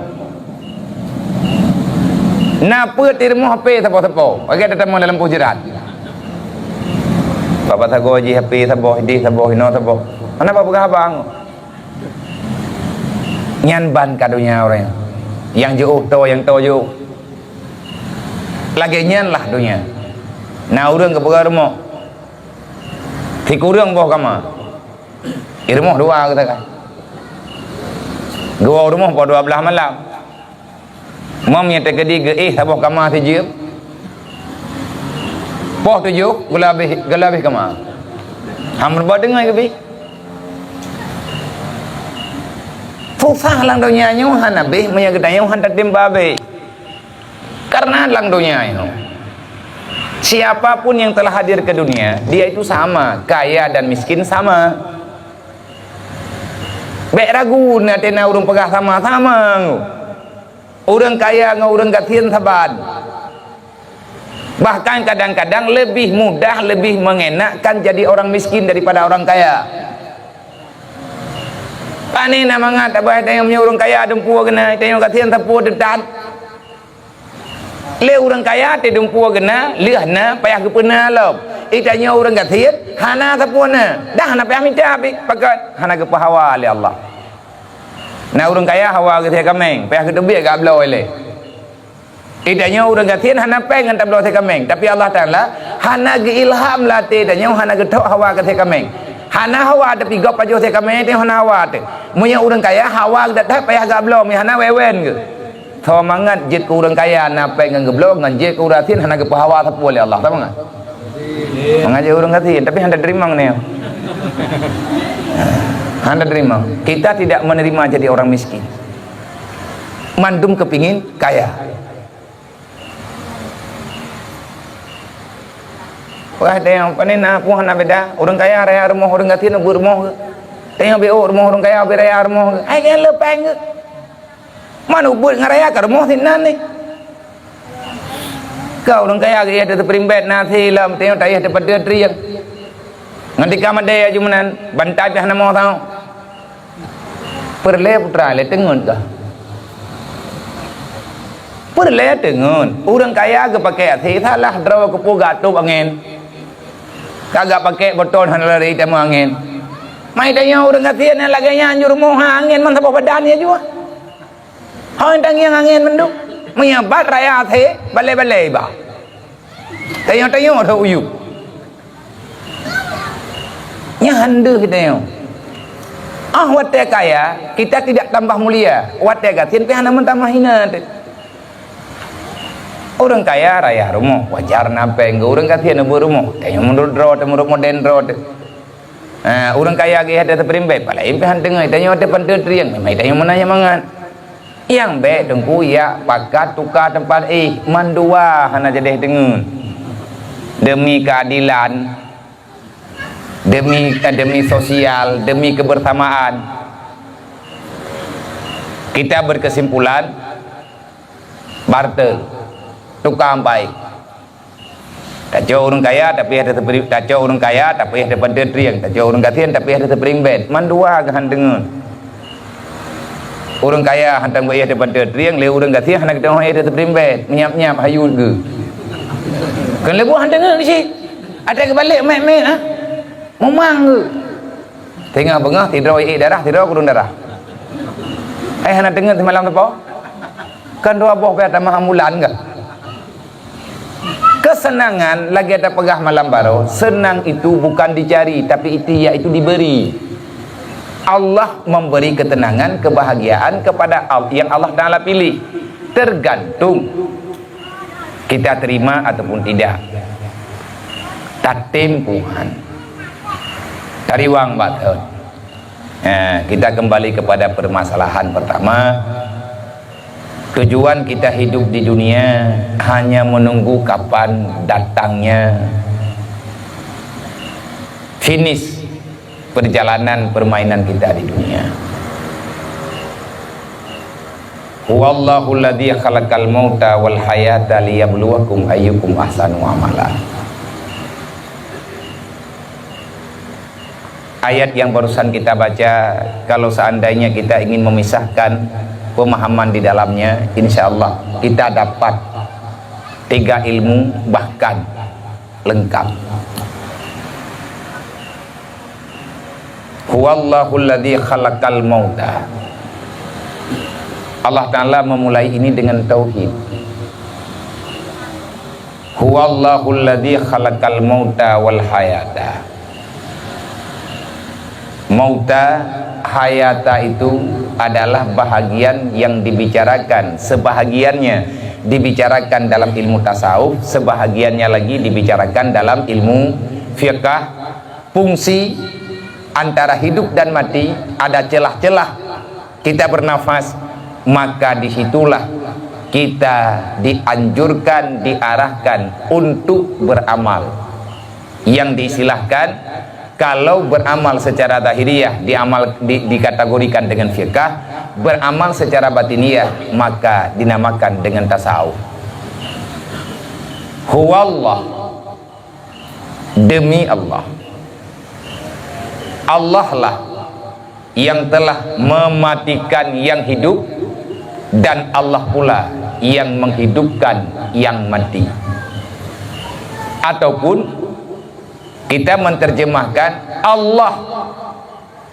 Na peuet di rumoh hapé sapo-sapo, lagèe tatamong dalam poh jeurat. Bak pasagoe jih hapé saboh, idéh saboh, inoe saboh. Hana bak peugah haba. Nyan ban ka donya ureueng. Nyang jiôh toe, nyang toe jiôh. Lagèe nyan lah donya. Na ureueng geupeugah rumoh. Sikureueng boh kama. Di rumoh dua geutanyoe. Geuwoe rumoh poh dua blaih malam. Mam nyang teukeudi geuéh saboh kama sijeuem. Poh tujoh geulabeh, geulabeh kama. Hana meuruba deungon geubi. Susah lam donya nyoe hana beh, meunyoe geutanyoe hana tatem babeh. Karena lam donya nyoe, siapa pun yang telah hadir ke dunia, dia itu sama, kaya dan miskin sama. Bèk ragu na teuh na ureueng peugah sama-sama. Ureueng kaya ngon ureueng gasien saban. Bahkan kadang-kadang lebih mudah, lebih mengenakkan jadi orang miskin daripada orang kaya. Pane na mangat tabah tanyoe meunyoe ureueng kaya dumpeue geuh na, tanyoe gasien sapeue teutat. Lé ureueng kaya teuh dumpeue geuh na, lheueh na payah geupeuna lom. Ih, tanyoe ureuëng gasien, hana sapeue na. Dah hana payah mita pih, pakon hana geupeuhawa lé Allah. Na ureuëng kaya hawa geuthée kaméng, payah geuteubiet gak bloe ilée. Ih, tanyoe ureuëng gasien hana péng ngon tabloe thée kaméng, tapi Allah Taala hana geuilham lam até tanyoe hana geuthok hawa keu thée kaméng. Hana hawa tapi gob pajoh thée kaméng, tanyoe hana hawa teuh. Meunyoe ureuëng kaya hawa geudat that payah gak bloe, meunyoe hana wewen geuh. Tho mangat jeuet keu ureuëng kaya na péng ngon geubloe, ngon jeuet keu ureuëng gasien hana geupeuhawa sapeue lé Allah. Tho mangat. Mangat jeuet ureuëng gasien, tapi hana teurimong nyoe. Hana teurimong. Kita tidak menerima jadi orang miskin. Mandum kepingin kaya. Wah, deh, apa ni, na pun hana beda. Ureuëng kaya raya rumoh, ureuëng gasien na buet rumoh geuh. Tanyoe beu rumoh ureuëng kaya, beu raya rumoh geuh. Ai, kan le péng geuh. Man ubit ngon raya ka rumoh sinan ni. Ka ureuëng kaya geuh teuprimbet nasi lom, tanyoe tayah teupeudeuet rieng. Ngon tika madé aju meunan, bantai pih hana mo tau. Peureulée putra lé teungeut kah? Peureulée teungeut. Ureuëng kaya geupaké asé salah droe keupeue gak tôb angén. Ka gak paké botol hana lari tamong angén. Mai tanyoe ureuëng gasien nyang lagée nyan jeuet rumoh ha angén man saboh badan ya jua. Hôi tangieng angén mandum. Meunyoe bat raya asé balée-balée iba. Tanyoe-tanyoe rhot u yup. Nyan han deuh tanyoe. Ah, watée kaya, kita tidak tambah mulia. Watée gasien pih hana meutamah hina teuh. Ureuëng kaya raya rumoh, wajar na péng geuh. Ureuëng gasien na buet rumoh, tanyoe meunurot droe teuh, meunurot modern droe teuh. Ah, ureuëng kaya geuh teuprimbet, paleng pih han teungeut, tanyoe teupeudeuet rieng, memang tanyoe meunan nyang mangat. Nyang bék teungku yak pakat tuka teumpat éh, mandua hana jadeh deungon. Demi keadilan, demi, eh, demi sosial, demi kebersamaan, kita berkesimpulan barter, tuka ampai. Tacok ureuëng kaya tapi ada teupeuri-, tacok ureuëng kaya tapi ada teupeudeuet rieng, tacok ureuëng gasien tapi ada teuprimbet. Mandua geuh han deungon. Ureuëng kaya han teupeudeuet rieng, lé ureuëng gasien hana geuteupeue teuprimbet, menyap-nyap hayut geuh. Kan leubeh han deungon cit. Ada keubalek mek-mek, ha? Mumang geuh. Teungoh beungoh sidroe ié darah, sidroe kureueng darah. Eh, hana deungon seumalam teupeu? Kan dua boh pih tamah ambulan kah? Kesenangan lagée tapeugah malam baroe, senang itu bukan dicari, tapi itu, yaitu diberi. Allah memberi ketenangan, kebahagiaan kepada al-, yang Allah Taala pilih. Tergantung kita terima ataupun tidak. Tatem Tuhan. Tariwang bateun. Nah, kita kembali kepada permasalahan pertama. Tujuan kita hidup di dunia hanya menunggu kapan datangnya finish perjalanan permainan kita di dunia. Huwallahul ladzi khalaqal mauta wal hayata liyabluwakum ayyukum ahsanu amala. Ayat yang barusan kita baca, kalau seandainya kita ingin memisahkan pemahaman di dalamnya, insya Allah kita dapat tiga ilmu bahkan lengkap. Huwallahul ladzi khalaqal mauta. Allah Taala memulai ini dengan tauhid. Huwallahul ladzi khalaqal mauta wal hayata. Mauta, hayata itu adalah bahagian yang dibicarakan, sebahagiannya dibicarakan dalam ilmu tasawuf, sebahagiannya lagi dibicarakan dalam ilmu fiqah. Fungsi antara hidup dan mati ada celah-celah. Kita bernafas, maka disitulah kita dianjurkan, diarahkan untuk beramal. Yang diistilahkan, kalau beramal secara zahiriyah diamal, di, dikategorikan dengan fiqah, beramal secara batiniah maka dinamakan dengan tasawuf. Huwallah, demi Allah. Allah lah yang telah mematikan yang hidup, dan Allah pula yang menghidupkan yang mati. Ataupun Kita menerjemahkan Allah,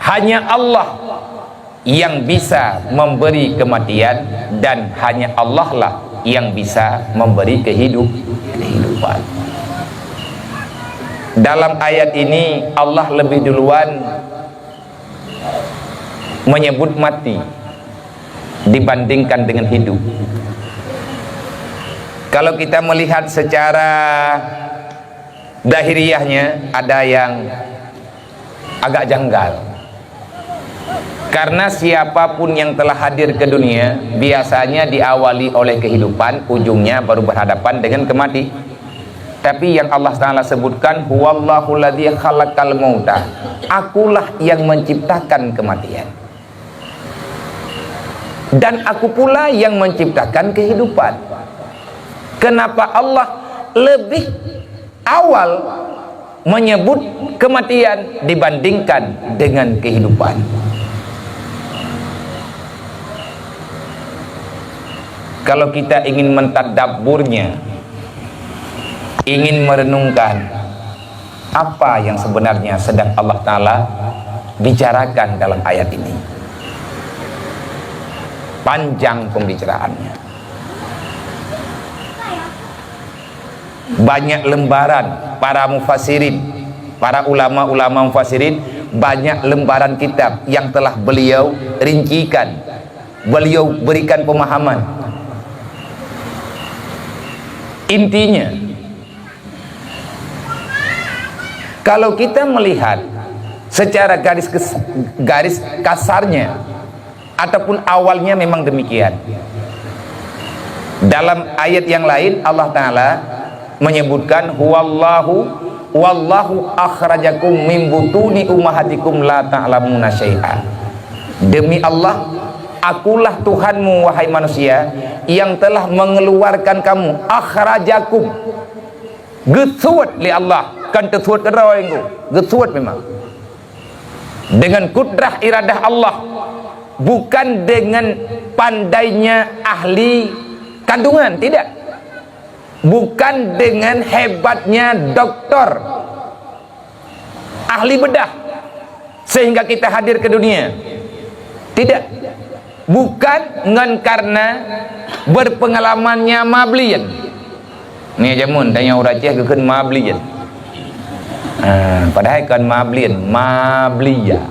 hanya Allah yang bisa memberi kematian dan hanya Allah lah yang bisa memberi kehidup-, kehidupan. Dalam ayat ini, Allah lebih duluan menyebut mati dibandingkan dengan hidup. Kalau kita melihat secara dahiriahnya, ada yang agak janggal. Karena siapapun yang telah hadir ke dunia, biasanya diawali oleh kehidupan, ujungnya baru berhadapan dengan kemati. Tapi yang Allah Ta'ala sebutkan, "Huwallahu alladzi khalaqal mauta." Akulah yang menciptakan kematian. Dan aku pula yang menciptakan kehidupan. Kenapa Allah lebih awal menyebut kematian dibandingkan dengan kehidupan? Kalau kita ingin mentadabburnya, ingin merenungkan apa yang sebenarnya sedang Allah Ta'ala bicarakan dalam ayat ini, panjang pembicaraannya. Banyak lembaran para mufassirin, para ulama-ulama mufassirin, banyak lembaran kitab yang telah beliau rincikan, beliau berikan pemahaman. Intinya, kalau kita melihat secara garis kes-, garis kasarnya, ataupun awalnya memang demikian. Dalam ayat yang lain, Allah Ta'ala menyebutkan, "Huwallahu, wallahu akhrajakum min butuni ummahatikum la ta'lamuna syai'a." Demi Allah, akulah Tuhanmu, wahai manusia, yang telah mengeluarkan kamu, akhrajakum. Geusuet lé Allah, kan teusuet keudroe, geusuet memang. Dengan kudrah iradah Allah, bukan dengan pandainya ahli kandungan, tidak. Bukan dengan hebatnya doktor, ahli bedah, sehingga kita hadir ke dunia. Tidak. Bukan ngon karena berpengalamannya mablien. Ni jameun tanya ureueng Aceh geukheun mablien. Ha, padahai kon mablien, mablia.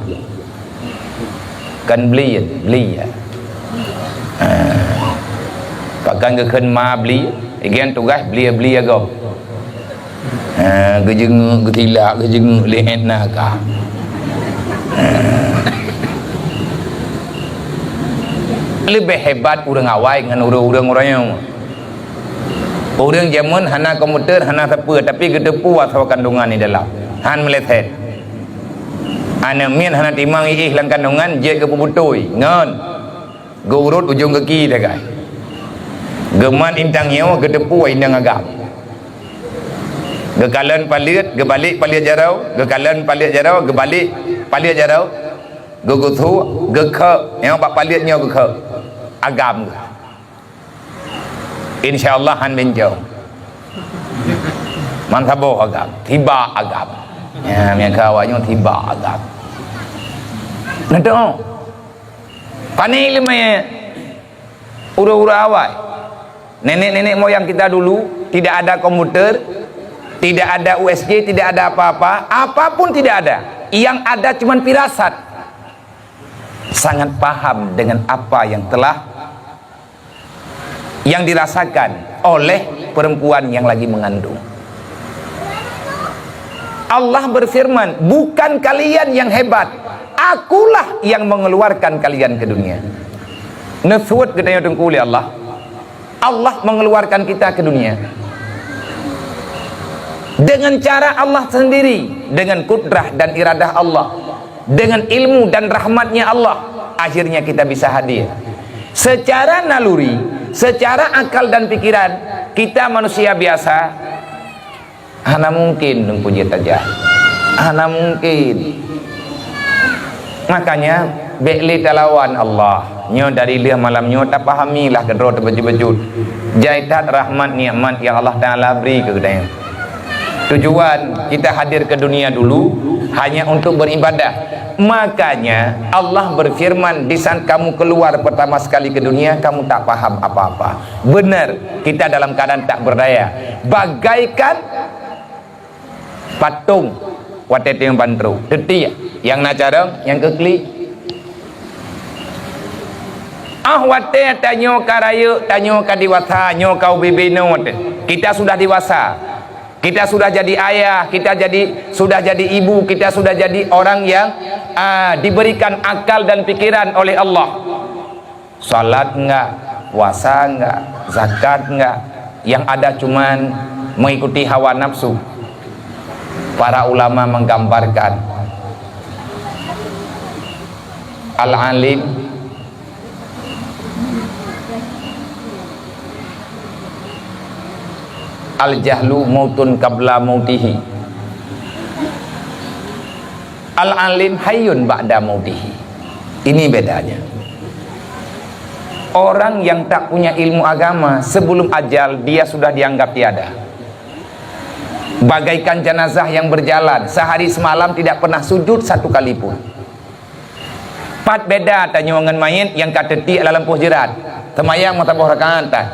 Kon blien, blia. Ha. Pakon geukheun mabli, igan tugaih blia-blia gob. Ha, geujeungeuk, geutilak, geujeungeuk lé na ka. Ha. Leubeh hebat ureueng awai ngon ureueng-ureueng uroe nyoe. Ureueng jameun hana komputer, hana sapeue, tapi geuteupeue asoe kandungan di dalam. Han meuleset. Aneuk miet hana timang iéh lam kandungan, jeuet geupeubutôi. Ngon. Geuurot ujong gaki sagai. Geumat intang nyoe geuteupeue inong agam. Geukalon paleuet, geubalek paleuet jaroe, geukalon paleuet jaroe, geubalek paleuet jaroe, geugeusuek, geukheuk, nyoe bak paleuet nyoe geukheuk. Agam geuh. Insya Allah han bencong. Man saboh agam, tiba agam. Ya, meuka awak nyoe tiba agam. Neuteu'oh. Pani ileumèe ureueng-ureueng awai. Nenek-nenek moyang kita dulu tidak ada komputer, tidak ada U S G, tidak ada apa-apa, apapun tidak ada. Yang ada cuman firasat. Sangat paham dengan apa yang telah, yang dirasakan oleh perempuan yang lagi mengandung. Allah berfirman, "Bukan kalian yang hebat, Akulah yang mengeluarkan kalian ke dunia." Neusuet geutanyoe teungku lé Allah. Allah mengeluarkan kita ke dunia dengan cara Allah sendiri, dengan kudrah dan iradah Allah, dengan ilmu dan rahmatnya Allah, akhirnya kita bisa hadir. Secara naluri, secara akal dan pikiran, kita manusia biasa, hana mungkin Teungku jeuet tajak. Hana mungkin. Makanya, bék lé talawan Allah. Nyoe dari lheueh malam nyoe tapahamilah keudroe teubacut-bacut. Jai that rahmat nikmat nyang Allah Taala bri keu geutanyoe. Tujuan kita hadir ke dunia dulu hanya untuk beribadah. Makanya Allah berfirman, di saat kamu keluar pertama sekali ke dunia, kamu tak paham apa-apa. Benar, kita dalam keadaan tak berdaya. Bagaikan patung watée teungoh ban trok. Teuti nyang na carông, nyang keuklik. Ah, watée tanyoe ka rayeuk, tanyoe ka dewasa, nyoe ka ubé-bé noe teuh. Kita sudah dewasa. Kita sudah jadi ayah, kita jadi, sudah jadi ibu, kita sudah jadi orang yang, ah, diberikan akal dan pikiran oleh Allah. Salat enggak, puasa enggak, zakat enggak, yang ada cuman mengikuti hawa nafsu. Para ulama menggambarkan al-alim, al-jahlu mautun qabla mautihi. Al-alim hayyun ba'da mautihi. Ini bedanya. Orang yang tak punya ilmu agama, sebelum ajal dia sudah dianggap tiada. Bagaikan jenazah yang berjalan, sehari semalam tidak pernah sujud satu kali pun. Pat beda tanyoe ngon manyét nyang ka teutiek lam lampôh jeurat, seumayang meusaboh rakaat tan.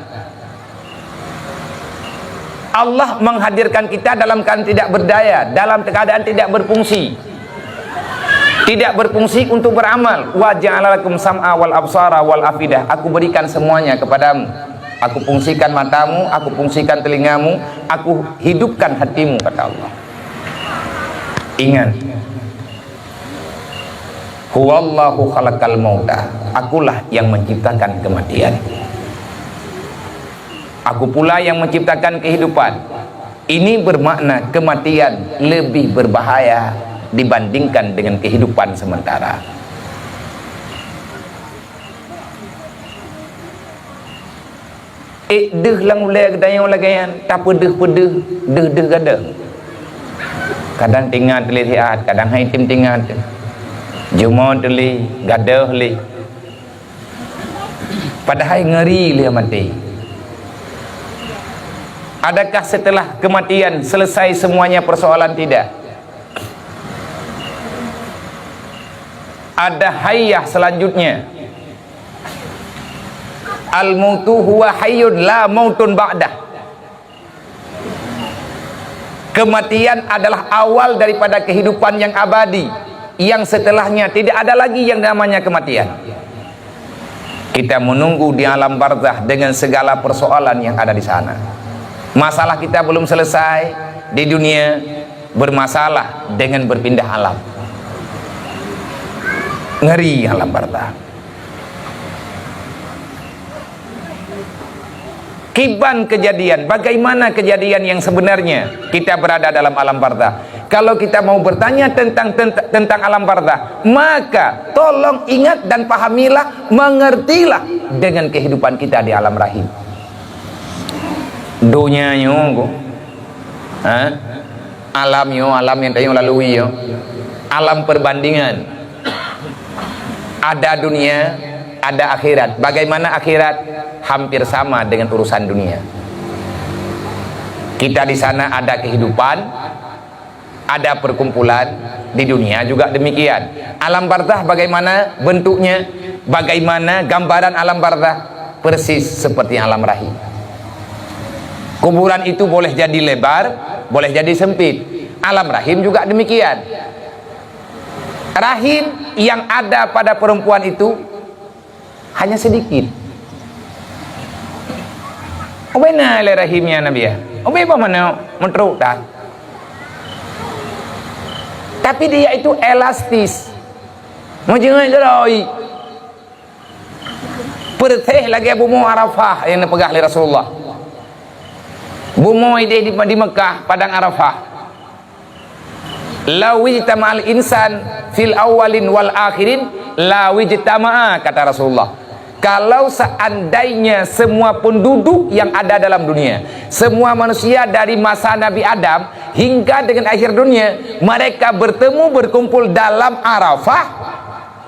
Allah menghadirkan kita dalam keadaan tidak berdaya, dalam keadaan tidak berfungsi. Tidak berfungsi untuk beramal. "Wa ja'ala lakum sam'a wal absara wal afidah." Aku berikan semuanya kepadamu. Aku fungsikan matamu, aku fungsikan telingamu, aku hidupkan hatimu, kata Allah. Ingat, "Huwallahu khalaqal mauta." Akulah yang menciptakan kematian. Aku pula yang menciptakan kehidupan. Ini bermakna kematian lebih berbahaya dibandingkan dengan kehidupan sementara. Ék deuh lam ulée geutanyoe lagée nyan, tapeudeuh-peudeuh, deuh-deuh gadôh. Kadang tingat lé siat, kadang hai tem tingat. Jumoe teuh lé, gadôh lé. Padahai ngeuri lé maté. Adakah setelah kematian selesai semuanya persoalan? Tidak. Ada hayah selanjutnya. Al-mautu huwa hayyun la mautun ba'dah. Kematian adalah awal daripada kehidupan yang abadi, yang setelahnya tidak ada lagi yang namanya kematian. Kita menunggu di alam barzah dengan segala persoalan yang ada di sana. Masalah kita belum selesai di dunia, bermasalah dengan berpindah alam. Ngeri alam barzah. Kiban kejadian, bagaimana kejadian yang sebenarnya kita berada dalam alam barzah? Kalau kita mau bertanya tentang, tentang, tentang alam barzah, maka tolong ingat dan pahamilah, mengertilah dengan kehidupan kita di alam rahim. Dunia nyoe, ha? Alam nyoe, alam nyang tanyoe lalui nyoe, alam perbandingan. Ada dunia, ada akhirat. Bagaimana akhirat? Hampir sama dengan urusan dunia. Kita di sana ada kehidupan, ada perkumpulan, di dunia juga demikian. Alam barzah bagaimana bentuknya? Bagaimana gambaran alam barzah? Persis seperti alam rahim. Kuburan itu boleh jadi lebar, boleh jadi sempit. Alam rahim juga demikian. Rahim yang ada pada perempuan itu hanya sedikit. Ubé na lé rahimnya Nabi ya. Ubé bah mana meutrok tan. Tapi dia itu elastis. Meujeuet geuroi. Persis lagée bumoe Arafah nyang neupeugah lé Rasulullah. Bumoe ideh di, di Mekah, padang Arafah. "Lau ijtama'al insan fil awwalin wal akhirin, la wijtama'a," kata Rasulullah. Kalau seandainya semua penduduk yang ada dalam dunia, semua manusia dari masa Nabi Adam hingga dengan akhir dunia, mereka bertemu berkumpul dalam Arafah,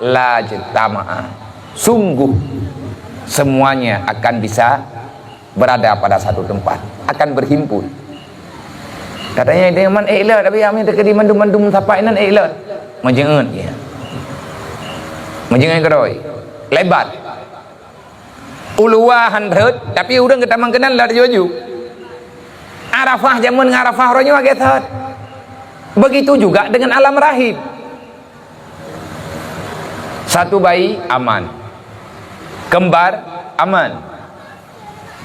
la ijtama'a. Sungguh semuanya akan bisa berada pada satu tempat, akan berhimpun. Katanya dia man ék lé, tapi kami teukeudi mandum-mandum sapat nan ék lé. Meujeuet ya. Meujeuet keudroe. Lebat. Uluwa han rhot, tapi ureuëng geutamong keunan laju-laju. Arafah jameun ngon Arafah uroe nyoe agak that. Begitu juga dengan alam rahim. Satu bayi aman. Kembar aman.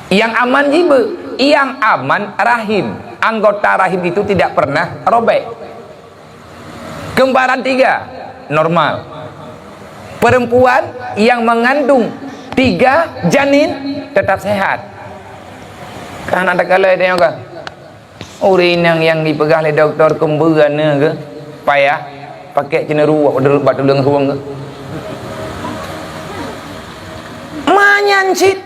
Yang aman jibe, yang aman rahim. Anggota rahim itu tidak pernah robek. Kembaran tiga, normal. Perempuan yang mengandung tiga janin tetap sehat. Kan ada kala dia kan? Ureuëng inong nyang jipeugah lé doktor keumbeu aneuk geuh payah, pakai ceuneuru bak tuleueng rueng geuh. Manyan cit.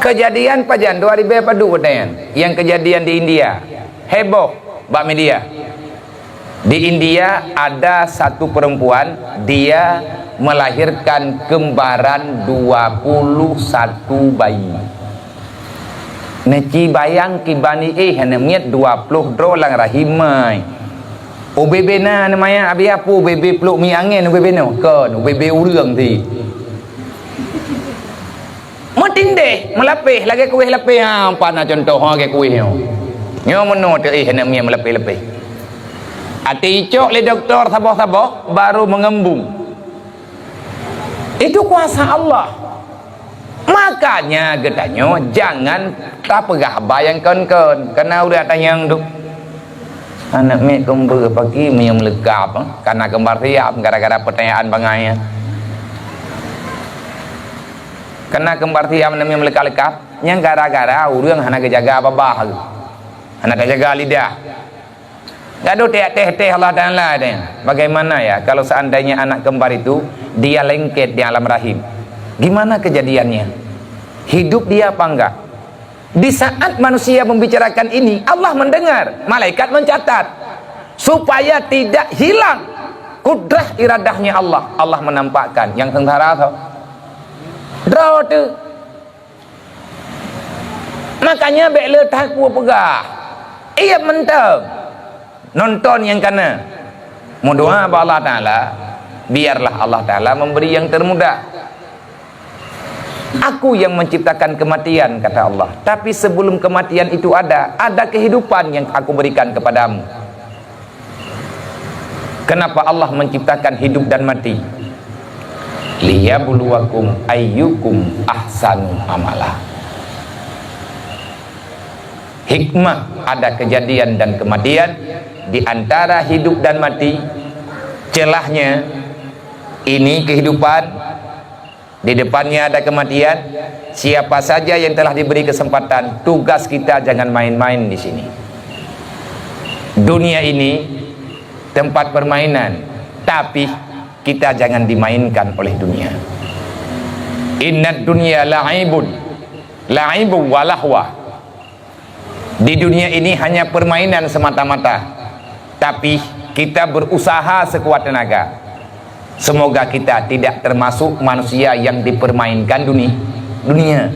Kejadian pajan dua ribu padu watèe nyan, nyang kejadian di India, heboh bak media. Di India ada satu perempuan, dia melahirkan kembaran dua puluh satu bayi. Neuci bayang kiban éh aneuk miet dua ploh droe lam rahim mai. Ubé-bé na aneuk manyak, abi apu ubé-bé pluek mi angén ubé-bé nyoe. Kon, ubé-bé ureuëng ti. Meutindéh, meulapéh lagée kuéh lapéh, ha, pat na cuntoh, ha, lagée kuéh nyoe. Nyoe meunoe teu éh aneuk miet meulapéh-lapéh. Até icok lé doktor saboh-saboh, baru mengembung. Itu kuasa Allah. Makanya geutanyoe jangan tapeugah haba nyang kon-kon, kana ureuëng tanyong tu. Aneuk miet keumbeu pagi meunyoe meuleuka, kana kembar siam gara-gara peutanyaan bangai nyan. Kana kembar siam aneuk miet meuleuka-leuka, nyang gara-gara ureuëng hana geujaga babah, hana tajaga lidah. Gadoh teuh-teuh Allah Taala deh. Bagaimana ya kalau seandainya anak kembar itu dia lengket di alam rahim? Gimana kejadiannya? Hidup dia apa enggak? Di saat manusia membicarakan ini, Allah mendengar, malaikat mencatat supaya tidak hilang kudrah iradahnya Allah. Allah menampakkan nyang sengsara tu. Droe tu. Makanya bék le that peue peugah. Iya mantong. Nonton nyang kana. Meudoa bak Allah Taala, biarlah Allah Taala memberi yang termudah. Aku yang menciptakan kematian, kata Allah. Tapi sebelum kematian itu ada, ada kehidupan yang Aku berikan kepadamu. Kenapa Allah menciptakan hidup dan mati? Liyabluwakum ayyukum ahsanu amala. Hikmah ada kejadian dan kematian, di antara hidup dan mati, celahnya ini kehidupan, di depannya ada kematian. Siapa saja yang telah diberi kesempatan, tugas kita jangan main-main di sini. Dunia ini tempat permainan, tapi kita jangan dimainkan oleh dunia. Innad dunya la'ibun, la'ibun wa lahwa. Di dunia ini hanya permainan semata-mata. Tapi kita berusaha sekuat tenaga. Semoga kita tidak termasuk manusia yang dipermainkan duni-, dunia.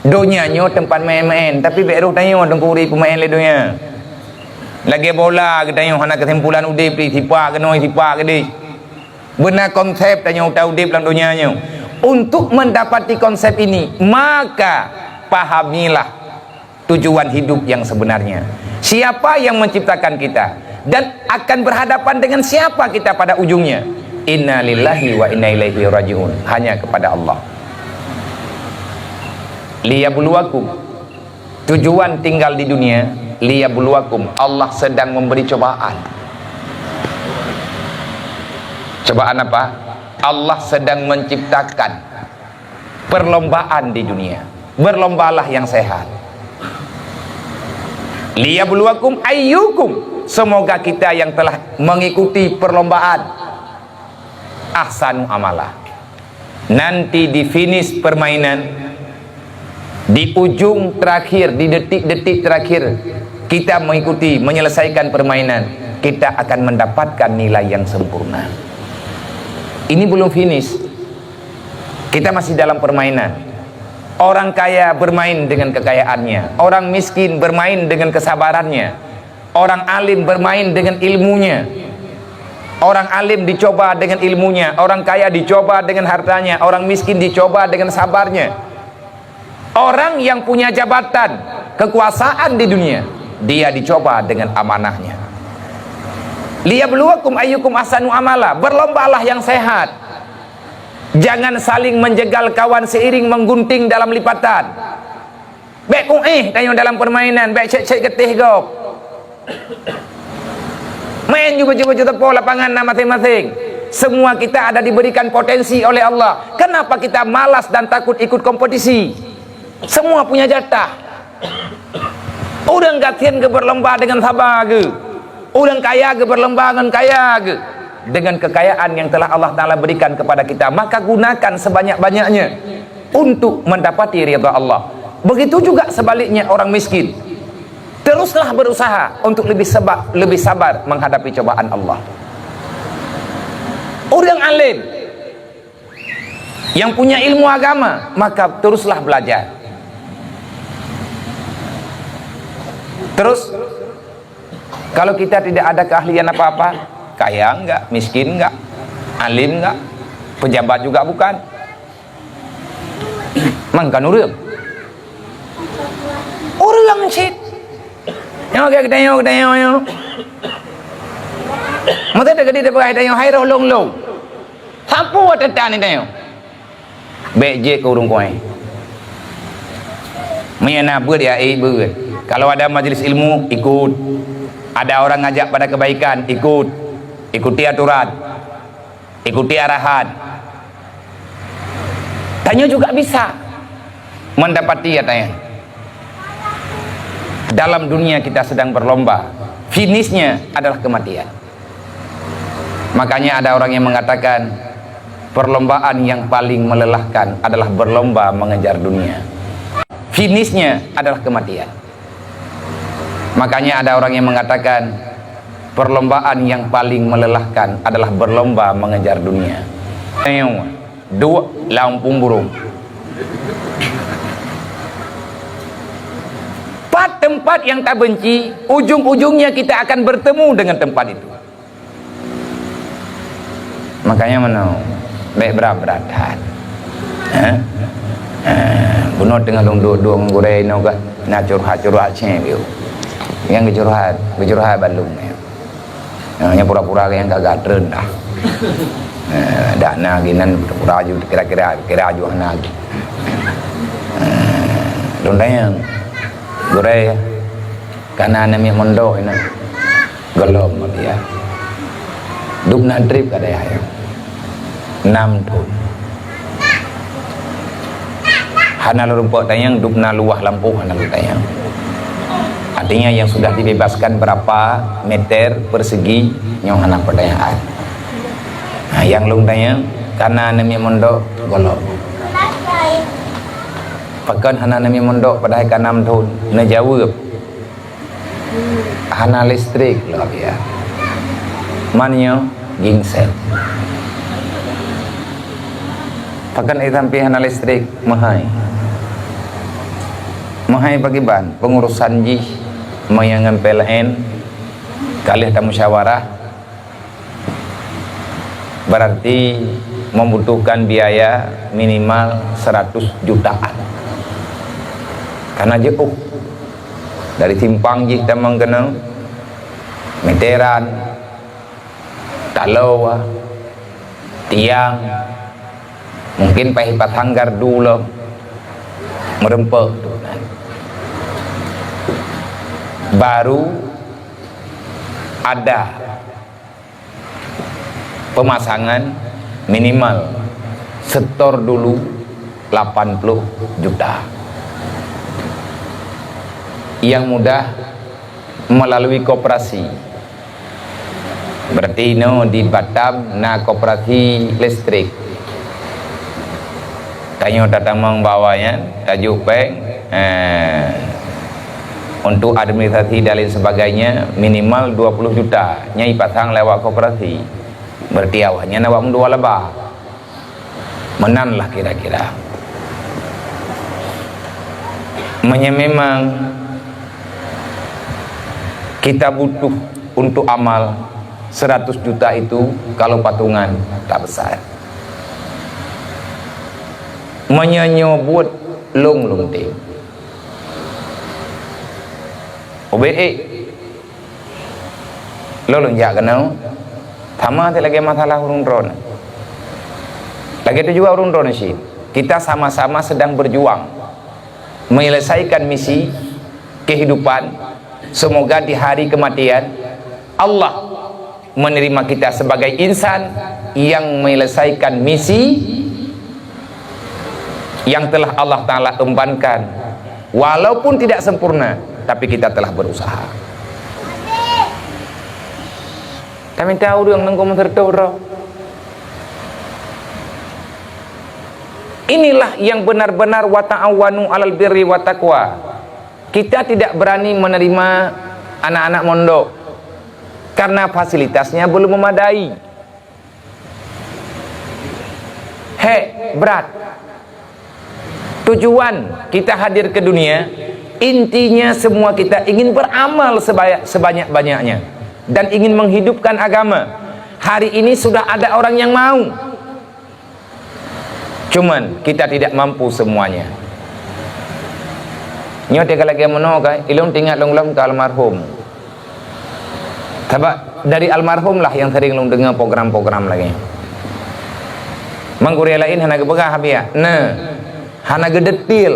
Donya nyoe tempat main-main, tapi bék roh tanyoe teungku ureuëng peumain lé donya. Lagée bola geutanyoe hana kesimpulan udeb di sipak keunoe sipak keudeh. Beuna konsep tanyoe ta udeb lam donya nyoe. Untuk mendapati konsep ini, maka pahamilah tujuan hidup yang sebenarnya. Siapa yang menciptakan kita dan akan berhadapan dengan siapa kita pada ujungnya. Inna lillahi wa inna ilaihi raji'un. Hanya kepada Allah. Liyabluwakum. Tujuan tinggal di dunia, liyabluwakum, Allah sedang memberi cobaan. Cobaan apa? Allah sedang menciptakan perlombaan di dunia. Berlombalah yang sehat. Liyabluwakum ayyukum, semoga kita yang telah mengikuti perlombaan ahsanu amala. Nanti di finish permainan, di ujung terakhir, di detik-detik terakhir, kita mengikuti, menyelesaikan permainan, kita akan mendapatkan nilai yang sempurna. Ini belum finish. Kita masih dalam permainan. Orang kaya bermain dengan kekayaannya, orang miskin bermain dengan kesabarannya, orang alim bermain dengan ilmunya. Orang alim dicoba dengan ilmunya, orang kaya dicoba dengan hartanya, orang miskin dicoba dengan sabarnya. Orang yang punya jabatan, kekuasaan di dunia, dia dicoba dengan amanahnya. "Liyabluwakum ayyukum ahsanu amala," berlombalah yang sehat. Jangan saling menjegal kawan seiring menggunting dalam lipatan. Bék kuéh tanyoe dalam permainan, bék cét-cét geutéh gob. Main ju baju-baju teupô lapangan na maséng-maséng. Semua kita ada diberikan potensi oleh Allah. Kenapa kita malas dan takut ikut kompetisi? Semua punya jatah. Ureuëng gasien geuberlomba dengan saba geuh. Ureuëng kaya geuberlomba ngon kaya geuh. Dengan kekayaan yang telah Allah Taala berikan kepada kita, maka gunakan sebanyak-banyaknya untuk mendapati ridha Allah. Begitu juga sebaliknya orang miskin. Teruslah berusaha untuk lebih seba-, lebih sabar menghadapi cobaan Allah. Ureuëng alim yang punya ilmu agama, maka teruslah belajar. Terus, kalau kita tidak ada keahlian apa-apa, kaya enggak, miskin enggak, alim enggak, pejabat juga bukan, mangkan ureuëng. Ureuëng cit. Nyoe ka geutanyoe, geutanyoe nyoe. Masa teuka di depan geutanyoe hai roh lông-lông. Sapeue teutan geutanyoe? Bék jeuet keu ureuëng kuéh. Meunyoe na beuet ya, eh, beuet. Kalau ada majelis ilmu, ikut. Ada orang ngajak pada kebaikan, ikut. Ikuti aturan. Ikuti arahan. Tanyoe juga bisa mendapati, katanya. Dalam dunia kita sedang berlomba, finishnya adalah kematian. Makanya ada orang yang mengatakan, perlombaan yang paling melelahkan adalah berlomba mengejar dunia. Finishnya adalah kematian. Makanya ada orang yang mengatakan, perlombaan yang paling melelahkan adalah berlomba mengejar dunia. Duek lam pumburung. Pat tempat yang tabenci, ujung-ujungnya kita akan bertemu dengan tempat itu. Makanya meunoe, bék brat-brat that. Ha? Ha, bunoe teungoh lôn duek-duek ngon gurée inoe ka na curhat-curhat cék biu. Nyang geucurhat, geucurhat bak lôn nyan. Ha, nyang pura-pura nyang ka gatreun dah. Ha, dak na ginan pura ju kira-kira, kira ju hana. Ha, lôn tanyong, gurée, kana aneuk miet mondok inan. Gohlom, ya. Dubna trép ka dayah nyan. Enam thon. Hana lôn rumpok tanyong, dubna luwah lampôh hana lôn tanyong. Artinya yang sudah dibebaskan berapa meter persegi nyoe hana pertanyaan. Nah, nyang lôn tanyong, kana aneuk miet mondok gohlom. Pakon hana aneuk miet mondok padahai ka enam thon? Neujaweueb, hana listrik, luar biasa. Man nyoe ginseng. Pakon ék sampoe hana listrik? Meuhai. Meuhai pakriban? Pengurusan jih meunyoe ngon P L N ka lheueh tamusyawarah, berarti membutuhkan biaya minimal seratus jutaan. Karena jeuet dari simpang jih tamong keunoe, meteran, taloe, tiang, mungkin payah pasang gardu lom, meureumpok tu. Baru ada pemasangan minimal setor dulu delapan puluh juta. Yang mudah melalui koperasi. Berarti inoe di Batam na koperasi listrik. Tanyoe tatamong bak awaknyan, tajok péng, eh, untuk administrasi dan lain sebagainya minimal dua puluh juta nyang ipasang lewat koperasi. Berarti awaknyan awak meudua laba. Meunan lah kira-kira. Meunyoe memang kita butuh untuk amal, seratus juta itu kalau patungan tak besar. Meunyoe nyoe buet lôn lôn tem. Ubé ék. Lôn lôn jak keunoe. Sama lagée masalah ureuëng droeneuh. Lagée tujuan ureuëng droeneuh cit. Kita sama-sama sedang berjuang menyelesaikan misi kehidupan. Semoga di hari kematian, Allah menerima kita sebagai insan yang menyelesaikan misi yang telah Allah Ta'ala embankan. Walaupun tidak sempurna, tapi kita telah berusaha. Kami tahu ureuëng nunggu meuseureutoh droe. Inilah yang benar-benar wa ta'awanu 'alal birri wa taqwa. Kita tidak berani menerima anak-anak mondok karena fasilitasnya belum memadai. Hek, berat. Tujuan kita hadir ke dunia, intinya semua kita ingin beramal sebaya-, sebanyak-banyaknya dan ingin menghidupkan agama. Hari ini sudah ada orang yang mau. Cuman kita tidak mampu semuanya. Nyoe teuka lagée meunoe kai, ilôn teuingat lôn lom keu almarhum. Sabab dari almarhum lah nyang sering lôn deungoe program-program lagée nyoe. Mang gurée laén hana geupeugah biasa, na, hana geudetil.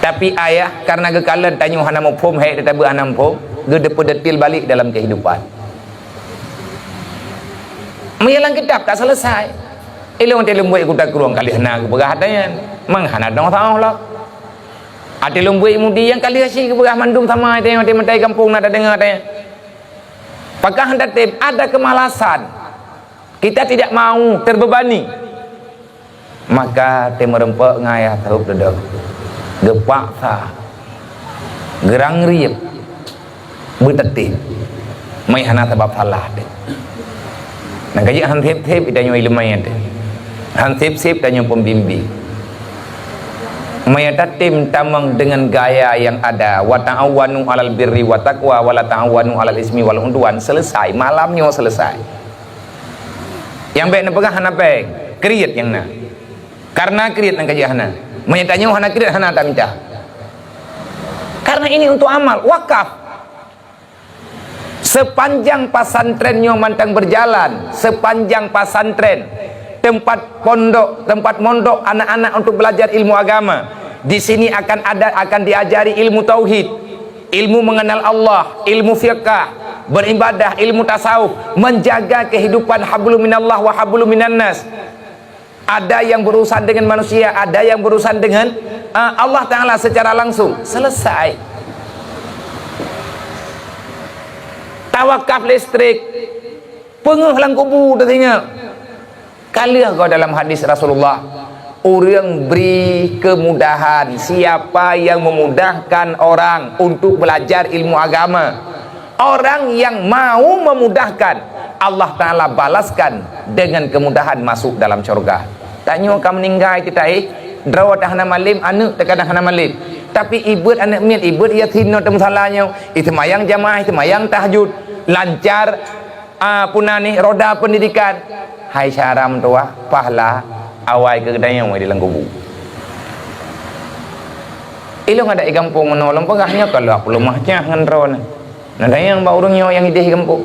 Tapi ayah, karena geukalon tanyoe hana muphom, hai teutabeuet hana muphom, geudepeudeutil balik dalam kehidupan. Meunyoe lam kitab ka selesai. Ilôn teuh lôn buet kuta krueng ka lheueh na geupeugah hata nyan. Mang hana dong saoh lom. Até lôn buet mudi nyang ka lheueh cit geupeugah mandum sama até, até meutai gampông na tadeungoe até. Pakah hana tem, ada kemalasan. Kita tidak mau terbebani. Maka teumeureumpok ngon ayah sahôb dudoe. Geupaksa. Geurang rieb. Beuteutém. Meuhana sabab salah teuh. Nyang ka jeuet han sép-sép tanyoe ileumèe teuh. Han sép-sép tanyoe pembimbing. Meuiya tatem tamong dengan gaya yang ada, "Wa ta'awanu 'alal birri wa taqwa, wa la ta'awanu 'alal ismi wal 'udwan." Selesai, malam nyoe selesai. Nyang bèk neupeugah hana péng, kriet nyang na. Karena kriet nyang ka jeuet hana. Meunyoe tanyoe hana kriet, hana tamita. Karena ini untuk amal, wakaf. Sepanjang pasantren nyoe mantong berjalan, sepanjang pasantren, tempat pondok, tempat mondok anak-anak untuk belajar ilmu agama, di sini akan ada, akan diajari ilmu tauhid, ilmu mengenal Allah, ilmu fiqah, beribadah, ilmu tasawuf, menjaga kehidupan hablum minallah wa hablum minannas. Ada yang berurusan dengan manusia, ada yang berurusan dengan, eh, Allah Ta'ala secara langsung. Selesai. Tawakaf listrik, peungeuh lam kubu teusinga. Ka lheueh goe dalam hadis Rasulullah, ureuëng bri kemudahan, siapa yang memudahkan orang untuk belajar ilmu agama, orang yang mau memudahkan, Allah Ta'ala balaskan dengan kemudahan masuk dalam syurga. Tanyoe ka meuninggai teuh, eh, droe teuh hana malem, aneuëk teuh kadang hana malem. Tapi ibeuet aneuëk miet, ibeuet yatim nyoe teuh meusalah nyoe, iseumayang jamaah, iseumayang tahajud, lancar, ah, puna nih, roda pendidikan. Hai syara meutuwah, pahala awai keu geutanyoe di lam kubu. Ilôn adak i gampông meunoe lôn peugah nyoe ka lheueh peuleumah cah ngon droeneuh. Na dayang bak ureuëng nyoe nyang idéh i gampông.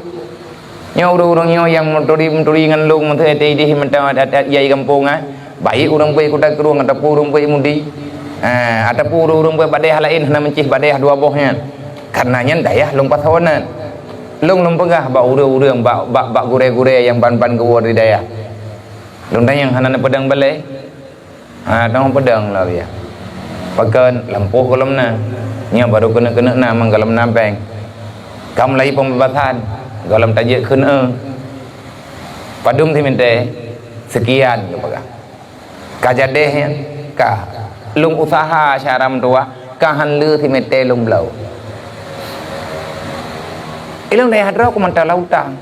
Nyoe ureuëng-ureuëng nyoe nyang meuturi-meuturi ngon lôn, meuturi idéh mantong adat-adat jai gampông, ah. Baik ureuëng beuet kuta krueng ataupun ureuëng beuet mudi. Ah, ataupun ureuëng-ureuëng beuet bak dayah laén hana meucih bak dayah dua boh nyan. Karena nyan dayah lôn pasoe nan. Lôn, lôn peugah bak ureuëng-ureuëng, bak, bak, bak gurée-gurée nyang ban-ban geuwoe di dayah. Lôn tanyong hana neupeudong balée. Ha, teuh peudong lom ya. Pakon lampôh gohlom na. Nyoe barô keuneuk-keuneuk na mang gohlom na péng. Ka mulai pembebasan, gohlom tajeuet kheun eu. Padum siminté, sekian geupeugah. Ka jadeh nyan, ka. Lôn usaha syara meutuwah, ka han le siminté lôn bloe. Ilôn dayah droe ku mantong lam utang.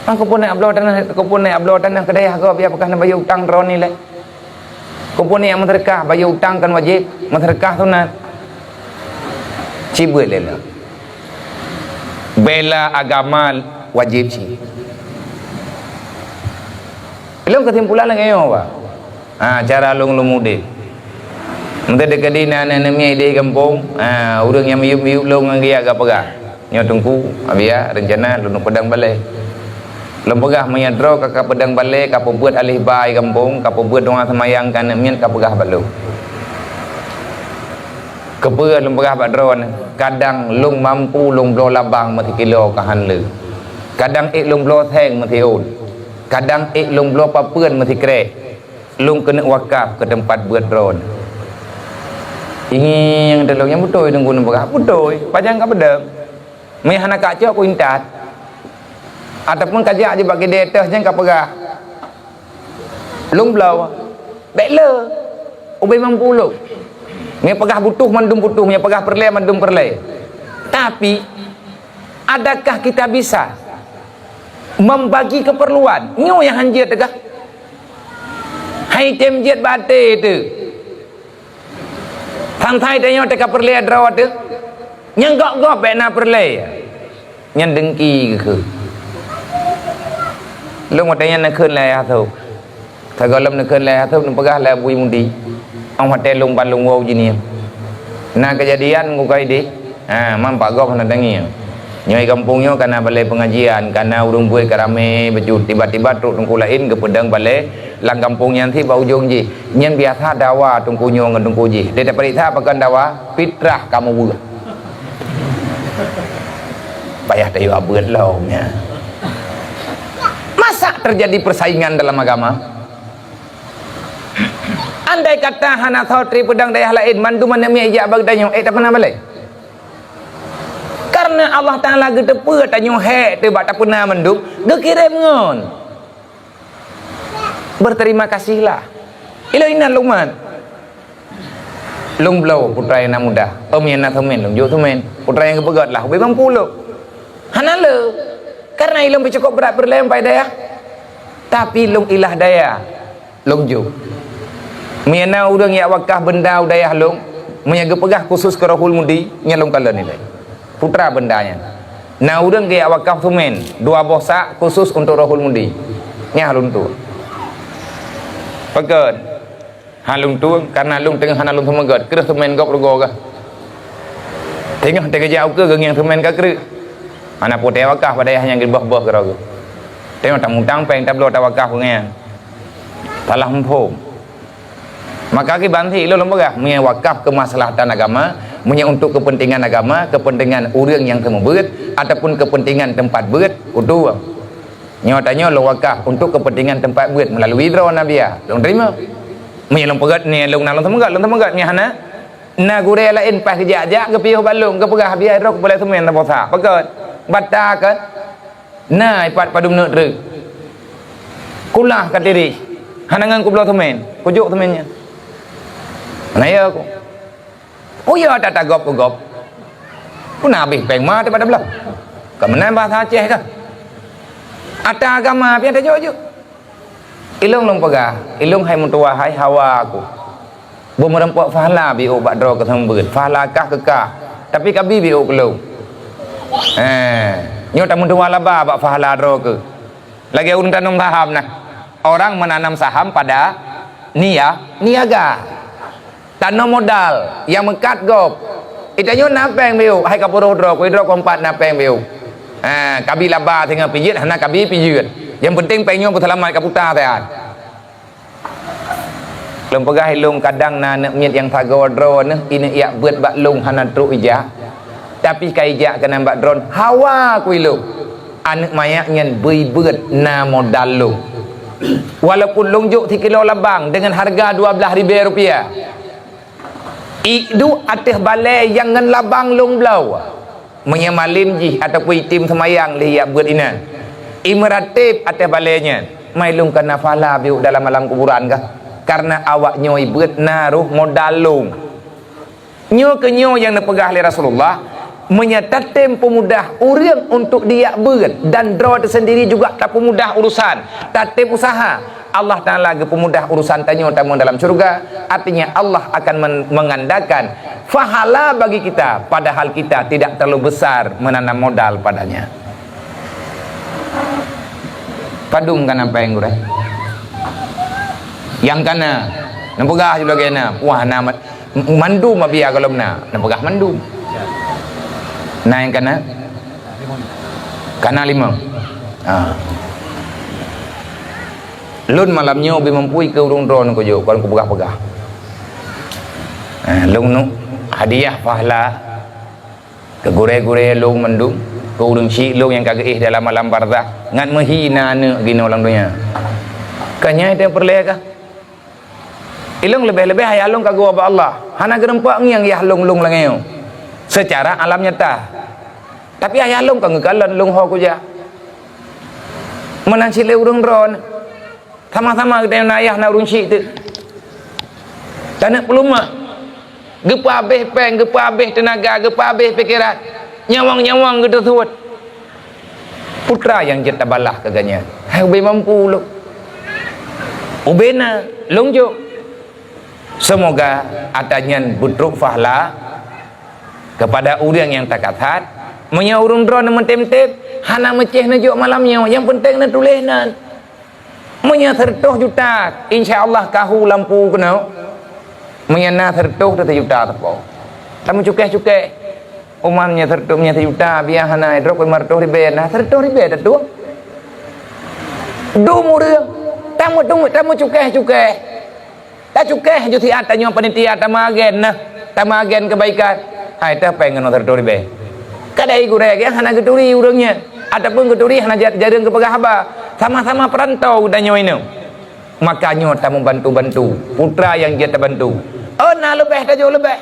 Ang keupeue neubloe tanoh, keupeue neubloe tanoh keu dayah gob, ya peugah neubayeue utang droeneuh lé. Keupeue neujak meuseudeukah, bayeue utang kan wajéb, meuseudeukah sunat. Ci beuet lé lom. Bela agama wajéb cit. Lôn keusimpulan lagée nyoe, Pak. Ha, cara lôn lôn udeb. Meunteuk dikeudi na aneuk miet di gampông, ha, ureuëng nyang miyueb-miyueb lôn ngon geujak geupeugah, "Nyoe Teungku, Abiya, reuncana lôn peudong balée." Lôn peugah, "Meunyoe droe ka, ka peudong balée, ka peubeuet alih ba di gampông, ka peubeuet doa seumayang keu aneuk miet, ka peugah bak lôn." Keupeue lôn peugah bak droeneuh? Kadang lôn mampu lôn bloe labang meusikilo ka han le. Kadang ék lôn bloe seng meusiôn. Kadang ék lôn bloe papeuen meusikrek. Lôn keuneuk wakaf keu teumpat beuet droeneuh. Ingieng teulông nyang beutôi Teungku lôn peugah, beutôi, pajan ka peudong. Meunyo hana kacok ku intat. Ataupun kajak jibak kidée teuh nyang ka peugah. Lôn bloe, bék le, ubé mampu lôn. Meunyo peugah butuh mandum butuh, meunyo peugah peureulée mandum peureulée. Tapi, adakah kita bisa membagi keperluan? Nyoe nyang hanjeuet teuka. Hai tem jeuet bak até teuh. Sansai tanyoe teuka peureulée droe teuh. Nyang gob-gob bék na peureulée. Nyan dengki keu. Lôn watée nyan neukheun lé Ayah Thôb. Sagoe lom neukheun lé Ayah Thôb, neupeugah lé Abu Mudi. Óh watée lôn ban lôn woe jinih. Na keujadian ngon kai deh. Ha, man pak gob hana tangieng. Nyoe gampông nyoe kana balée pengajian, kana ureuëng buet ka ramé beujeuet. Tiba-tiba trok teungku laén geupeudong balée lam gampông nyan sit bak ujong jih. Nyan biasa dawa teungku nyoe ngon teungku jih. Deh tapeuriksa pakon dawa, fitrah kamoe buet. Payah tayue abeuet lom nyan. Masa terjadi persaingan dalam agama? Andai kata hana sotri peudong dayah laén, mandum aneuk miet ijak bak geutanyoe, ék tapeuna balée? Karena Allah Taala geuteupeue tanyoe hék teuh bak tapeuna mandum, geukirém ngon. Berterima kasihlah. Ilôn inan Lukman. Lôn bloe putra nyang na muda. Ôm nyang na seumén, lôn jok seumén. Putra nyang geupeugét lah, ubé mampu lôn. Hana le. Karena ilôn pih cukôp brat peureulée pai dayah. Tapi lôn ilah daya. Lôn jok. Meunyoe na ureuëng yak wakaf beunda u dayah lôn, meunyoe geupeugah khusus keu Rohul Mudi, nyan lôn kalon ilée. Putra beunda nyan. Na ureuëng geujak wakaf seumén, dua boh sak khusus untuk Rohul Mudi. Nyan lôn tueng. Pakon? Ha lôn tueng, karena lôn teungoh hana lôn seumeugét, kreueh seumén gob rugoe gah. Teungoh teukeujak ukeue geungieng seumén ka kreueh. Hana putéh wakaf bak dayah nyang geuboh-boh keudroe geuh. Teungoh tamutang péng tabloe tawakaf geungieng. Salah muphom. Maka kiban sit lôn peugah, meunyoe wakaf keumaslahatan agama, meunyoe untuk kepentingan agama, kepentingan ureuëng nyang seumeubeuet, ataupun kepentingan teumpat beuet, utoe. Nyoe tanyoe lôn wakaf untuk kepentingan teumpat beuet meulalu droe na biya, lôn teurimong. Meunyoe lôn peugét ni lôn na lôn seumeugét, lôn seumeugét, meunyoe hana, na gurée laén paih geujak-jak geupiôh bak lôn, geupeugah biya droe kupeulée seumén saboh sak. Pakon? Bata kon? Na ipat padum neuk treuk. Kulah ka tirih. Hana ngon kubloe seumén. Kujok seumén nyan. Hana ya ku. Uya ata-ata gob keu gob. Puna habéh péng ma teuh bak tabloe. Ka meunan bahasa Aceh ka. Ata agama pian tajok-jok. Ilôn lôn peugah, ilôn hai meutuwah hai hawa aku. Beumeureumpok fahla biôk bak droe keu seumeubeuet, fahla kah keu kah. Tapi kabi biôk keu lôn. Eh, nyoe tameutuwah laba bak fahla droe keu. Lagée ureuëng tanom saham nah. Orang menanam saham pada nia-, niaga. Tanom modal nyang meukat gob. Itanyoe na péng biôk, hai ka peuroh droe, kui droe kompat na péng biôk. Ha, kabi laba singoh pijeuet, hana kabi pijeuet. Nyang penting péng nyoe peuseulamat ka puta siat. Lôn peugah ilôn kadang na aneuk miet nyang sagoe droe neuh ineuk yak beuet bak lôn hana trok ijak. Tapi ka ijak keunan bak droen hawa kui lôn. Aneuk manyak nyan beu ibeuet na modal lôn. Walaupun lôn jok sikilo labang deungon hareuga dua blaih ribée rupiah. Iduek ateueh balée nyang ngon labang lôn bloe. Meunyoe malem jih ataupun item seumayang lé yak beuet inan. Imeuratéb ateueh balée nyan. Mai lôn kana fahla biôk dalam alam kuburan kah? Karena awak nyoe ibeuet na roh modal lôn. Nyoe keuh nyoe nyang neupeugah lé Rasulullah, meunyoe tatem peumudah ureuëng untuk diyak beuet dan droe teuh sendiri juga tapeumudah urusan, tatem usaha, Allah Taala geupeumudah urusan tanyoe tamong dalam syurga, artinya Allah akan men-, menggandakan pahala bagi kita, padahal kita tidak terlalu besar menanam modal padanya. Padum kana péng gurée? Nyang kana, neupeugah ju lagée na, wah na mat-, mandum abia gohlom na, neupeugah mandum. Na nyang kana? Kana limong. Ha. Lôn malam nyoe ubé mampu keu ureuëng droeneuh kujok, kon kupeugah-peugah. Ha, lôn nuek hadiah pahala keu gurée-gurée lôn mandum, keu ureuëng syik lôn nyang ka geuéh dalam alam barzakh, ngat meuhina aneuëk geunoe lam donya. Ka nyan nyang peureulée kah? Ilong leubeh-leubeh ayah lôn ka geuwoe bak Allah, hana geureumpok ngieng yah lôn-lôn lagée nyoe seucara alam nyata. Tapi ayah lôn ka geukalon lôn ho kujak. Meunan cit lé ureuëng droeneuh, sama-sama geutanyoe na ayah na ureuëng syik teuk. Taneuk peulumah, geupeuhabéh péng, geupeuhabéh teunaga, geupeuhabéh pikeran, nyawöng-nyawöng geuteusuet. Peue teuma nyang jeuet tabalaih keu gobnyan? Hai ubé mampu lôn. Ubé na lôn jok. Seumoga ata nyan beutrok pahala keupada ureuëng nyang takat that. Meunyoe ureuëng droeneuh meutem-tem, hana meucéh neujok malam nyoe, nyang peunteng neutuléh nan. Meunyoe seureutôh juta, insya Allah kahu lampu keunoe. Meunyoe na seureutôh teuh juta teupo. Tameucukéh-cukéh. Uman meunyoe seureutôh, meunyoe seujuta, biaya hana droe lima ratus ribèe, na seureutôh ribèe teutueng. Dum ureuëng, tameutueng, tameucukéh-cukéh. Tacukéh ju siat tanyoe panitia tameuagen nah, tameuagen keubaikan. Hai teuh péng keunoe seureutôh ribèe. Kadai gurée geuh hana geuturi ureuëng nyan, ataupun geuturi hana ja-, jareueng geupeugah haba. Sama-sama peurantô geutanyoe inoe. Maka nyoe tameubantu-bantu, peue teuma nyang jeuet tabantu. Oh na leubeh tajok leubeh.